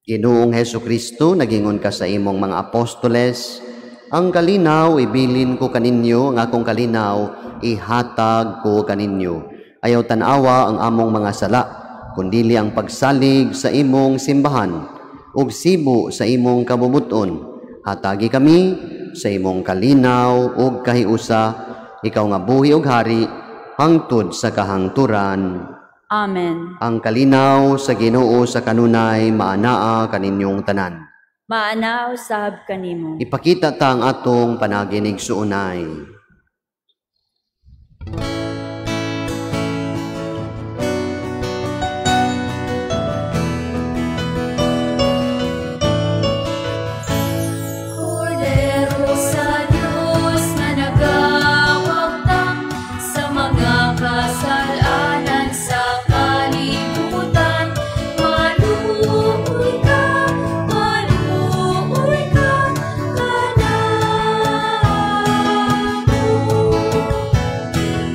Ginoong Hesus Kristo, nagingon ka sa imong mga apostoles, ang kalinaw ibilin ko kaninyo, ang akong kalinaw ihatag ko kaninyo. Ayaw tan-awa ang among mga sala, kundili ang pagsalig sa imong simbahan ug sibo sa imong kabubuton. Hatagi kami sa imong kalinaw ug kahiusa, ikaw nga buhi ug hari hangtod sa kahangturan. Amen. Ang kalinaw sa Ginoo sa kanunay maanaa kaninyong tanan. Maanaa usab kanimo. Ipakita ta ang atong panaginig suunay. Kordero sa Diyos nga nagawagtang sa mga kasalanan sa kalibutan, maluoy ka kanamo.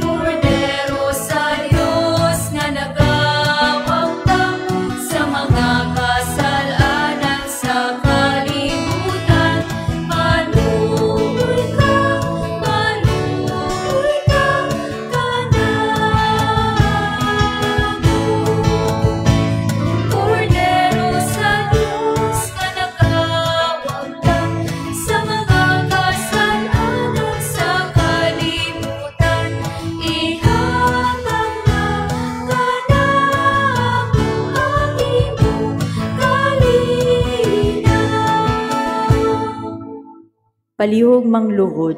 Kordero sa Diyos nga nagawagtang sa mga kasalanan sa kalibutan, maluoy ka kanamo. Kordero sa Diyos nga nagawagtang sa mga kasalanan sa kalibutan, ihatag na kanamo ang imong kalinaw. Palihog mangluhod.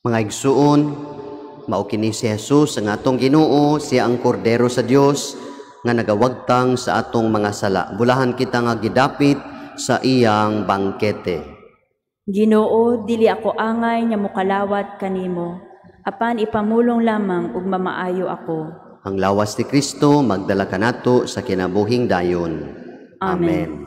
Mga igsuon, mao kini si Jesus ang atong Ginoo, siya ang Kordero sa Dios nga nagawagtang sa atong mga sala. Bulahan kita nga gidapit sa iyang bangkete. Ginoo, dili ako angay nga mokalawat kanimo, apan ipamulong lamang ug mamaayo ako. Ang lawas ni Kristo magdala kanato sa kinabuhing dayon. Amen. Amen.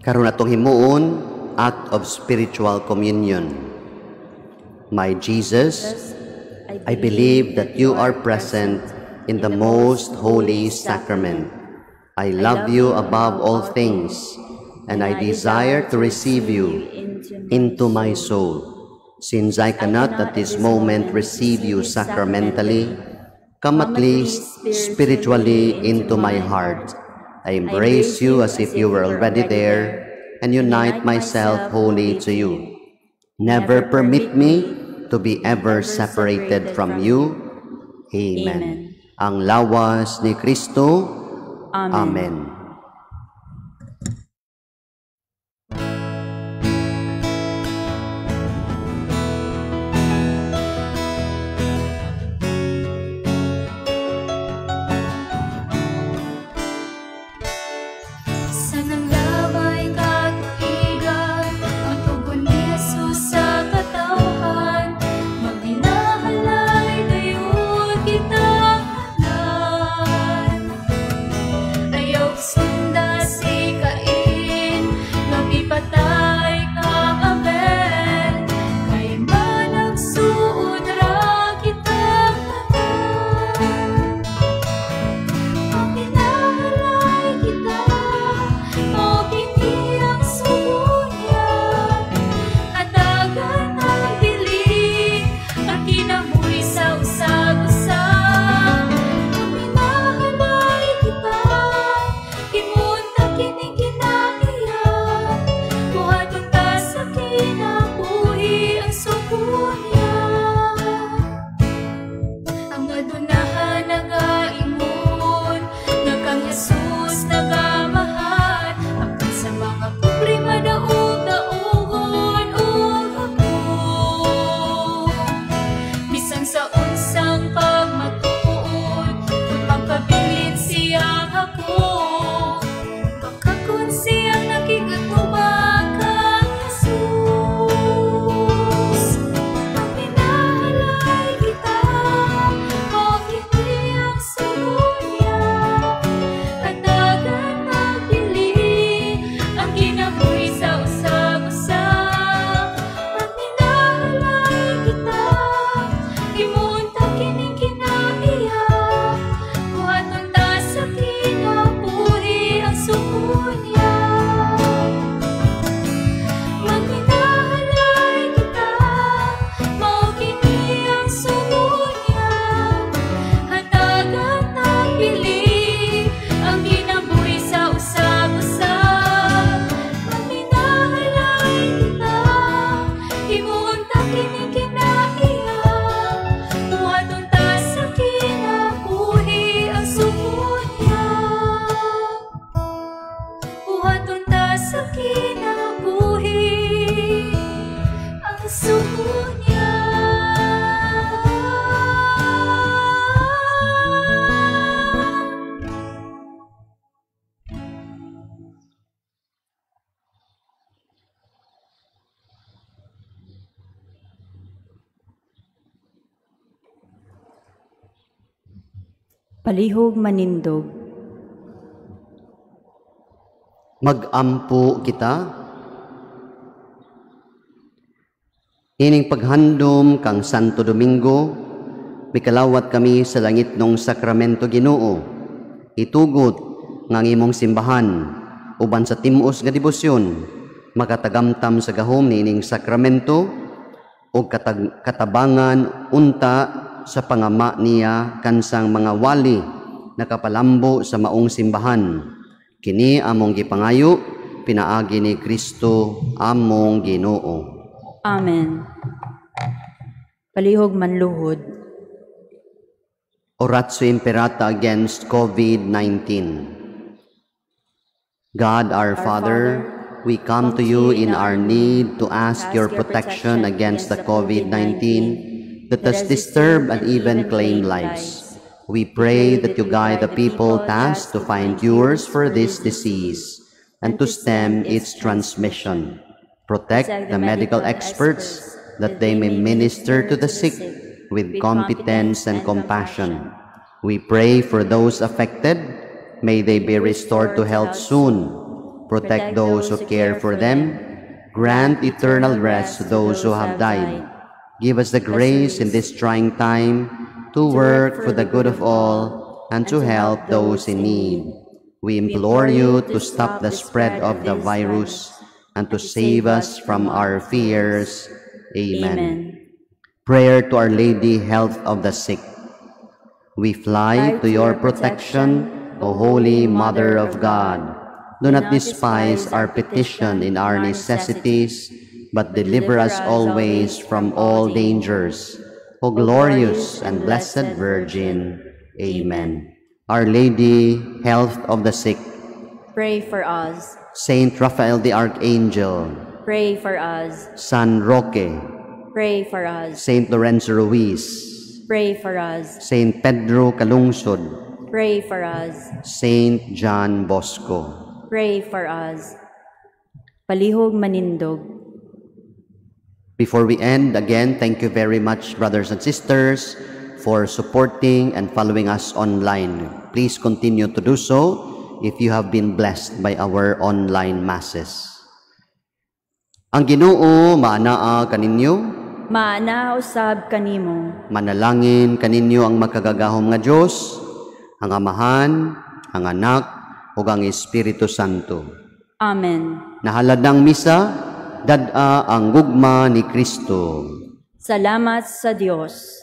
Karon atong himuon, act of spiritual communion. My Jesus, I believe that you are present in the most holy sacrament. I love you above all things, and I desire to receive you into my soul. Since I cannot at this moment receive you sacramentally, come at least spiritually into my heart. I embrace you as if you were already there and unite myself wholly to you. Never permit me to be ever separated from you. Amen. Ang lawas ni Kristo. Amen. Amen. Sa nanglabay katuigan, ang tugon ni Jesus sa katawhan, magbinahalay dayon kitang tanan. Ayaw sunda si Cain, nga mipatay kang Abel, kay managsuod ra kitang tanan. Pagpinahalay kita, mao kini ang sugo niya. Hatagan ang bili, ang kinabuhi sa usag-usa. Pagpinahalay kita, himuon ta kining kinaiya. Buhaton ta sa kinabuhi ang sugo niya. Ang adunahan nagaingon nga kang Jesus nagamahal, apan sa mga pobre madaog-daogon og hapon. Bisan sa unsang pagmatuod, kung magkabilin siyang ako, bakakon siyang nakikatubang kang Jesus. Pagpinahalay kita, mao kini ang sugo niya. Hatagan ang bili, ang kinabuhi sa usag-usa. Pagpinahalay kita, himuon ta kining kinaiya. Buhaton ta sa kinabuhi ang sugo niya. Magpinahalay kita, mao kini ang sugo niya. Hatagan ang bili, ang kinabuhi sa usag-usa. Magpinahalay kita, himuon ta kining kinaiya. Buhaton ta sa kinabuhi ang sugo niya. Buhaton ta sa kinabuhi ang sugo niya. Palihog manindog. Mag-ampo kita. Ining paghandom kang Santo Domingo, mikalawat kami sa langit nung sakramento Ginoo. Itugot nga ang imong simbahan uban sa timos nga debosyon makatagamtam sa gahom niining sakramento o katabangan unta sa pangama niya kansang mga wali nakapalambo sa maong simbahan. Kini among gipangayo pinaagi ni Kristo among Ginoo. Amen. Palihog manluhod. Oratio Imperata against COVID-19. God our Father, we come to you in our need to ask your protection against the COVID-19 that has disturbed and even claimed lives. We pray that you guide the people tasked to find cures for this disease and to stem its transmission. Protect the medical experts that they may minister to the sick with competence and compassion. We pray for those affected. May they be restored to health soon. Protect those who care for them. Grant eternal rest to those who have died. Give us the grace in this trying time to work for the good of all and to help those in need. We implore you to stop the spread of the virus and to save us from our fears. Amen. Amen. Prayer to Our Lady, Health of the Sick. We fly to your protection, O Holy Mother of God. Do not despise our petition in our necessities, but deliver us always from all dangers. O glorious and blessed Virgin. Amen. Our Lady, Health of the Sick. Pray for us. Saint Raphael the Archangel. Pray for us. San Roque. Pray for us. Saint Lorenzo Ruiz. Pray for us. Saint Pedro Calungsod. Pray for us. Saint John Bosco. Pray for us. Palihog manindog. Before we end, again, thank you very much, brothers and sisters, for supporting and following us online. Please continue to do so if you have been blessed by our online masses. Ang Ginoo maanaa kaninyo, Maanaa usab kanimo. Manalangin kaninyo ang makagagahom nga Dios, ang Amahan, ang Anak, ug ang Espiritu Santo. Amen. Nahalad ng misa, dad-a ang gugma ni Kristo. Salamat sa Dios.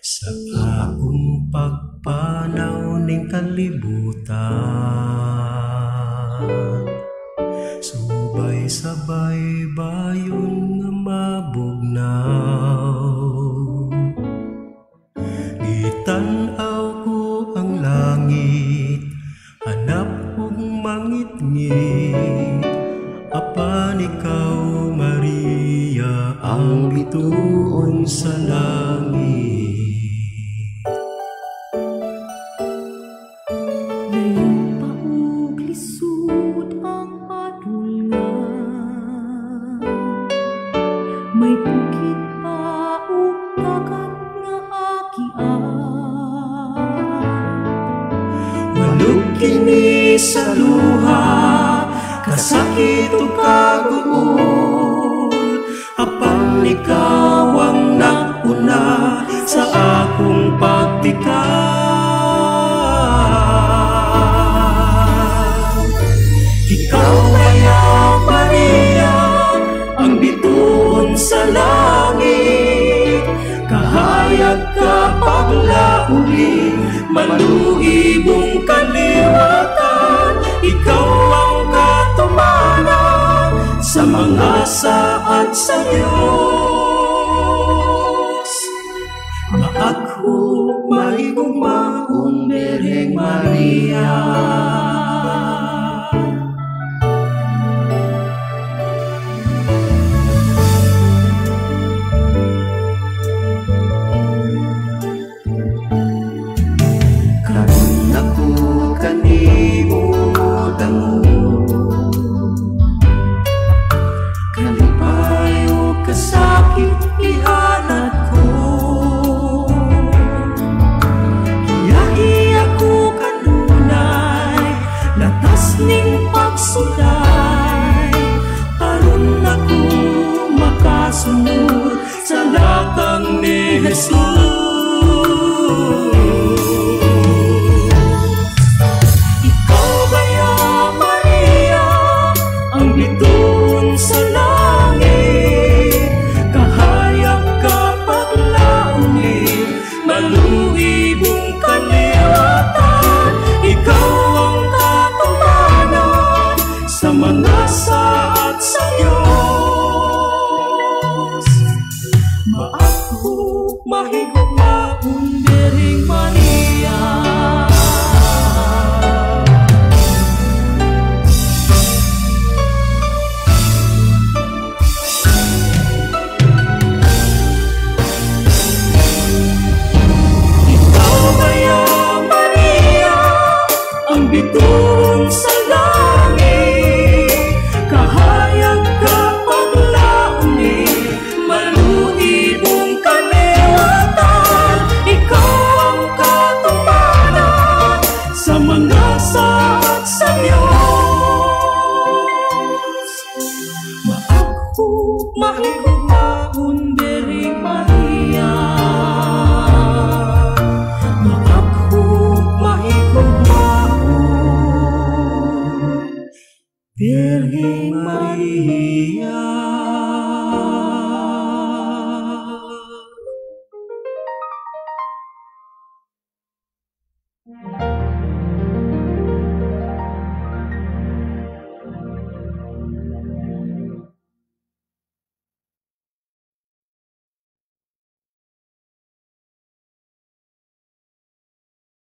Sa akong pagpanaw ning kalibutan, subay-sabay bayon nga mabugnaw. Gitan-aw ko ang langit, hanap og mangitngit, apan ikaw, Maria, ang bituon sa langit. Kini sa luha, kasakit o kaguol, apan ikaw ang nauna sa akong pagtikan. Ikaw kaya, Maria, ang bituon sa langit, kahayag ka paglauli, maluibong kaliwatan. Ikaw ang katumanan sa mga saad sa Diyos. Maakho, mahigugmaon, Birheng Maria. Makasunod sa lakang ni Jesus. Ikaw kaya, Maria, ang bituon sa langit, kahayag ka paglauli, maluibong kaliwatan. Ikaw ang katumanan sa mga saad sa Diyos. Mahigugmaon, Birheng Maria. Ikaw kaya, Maria, ang bituon sa langit, kahayag ka. Birheng Maria.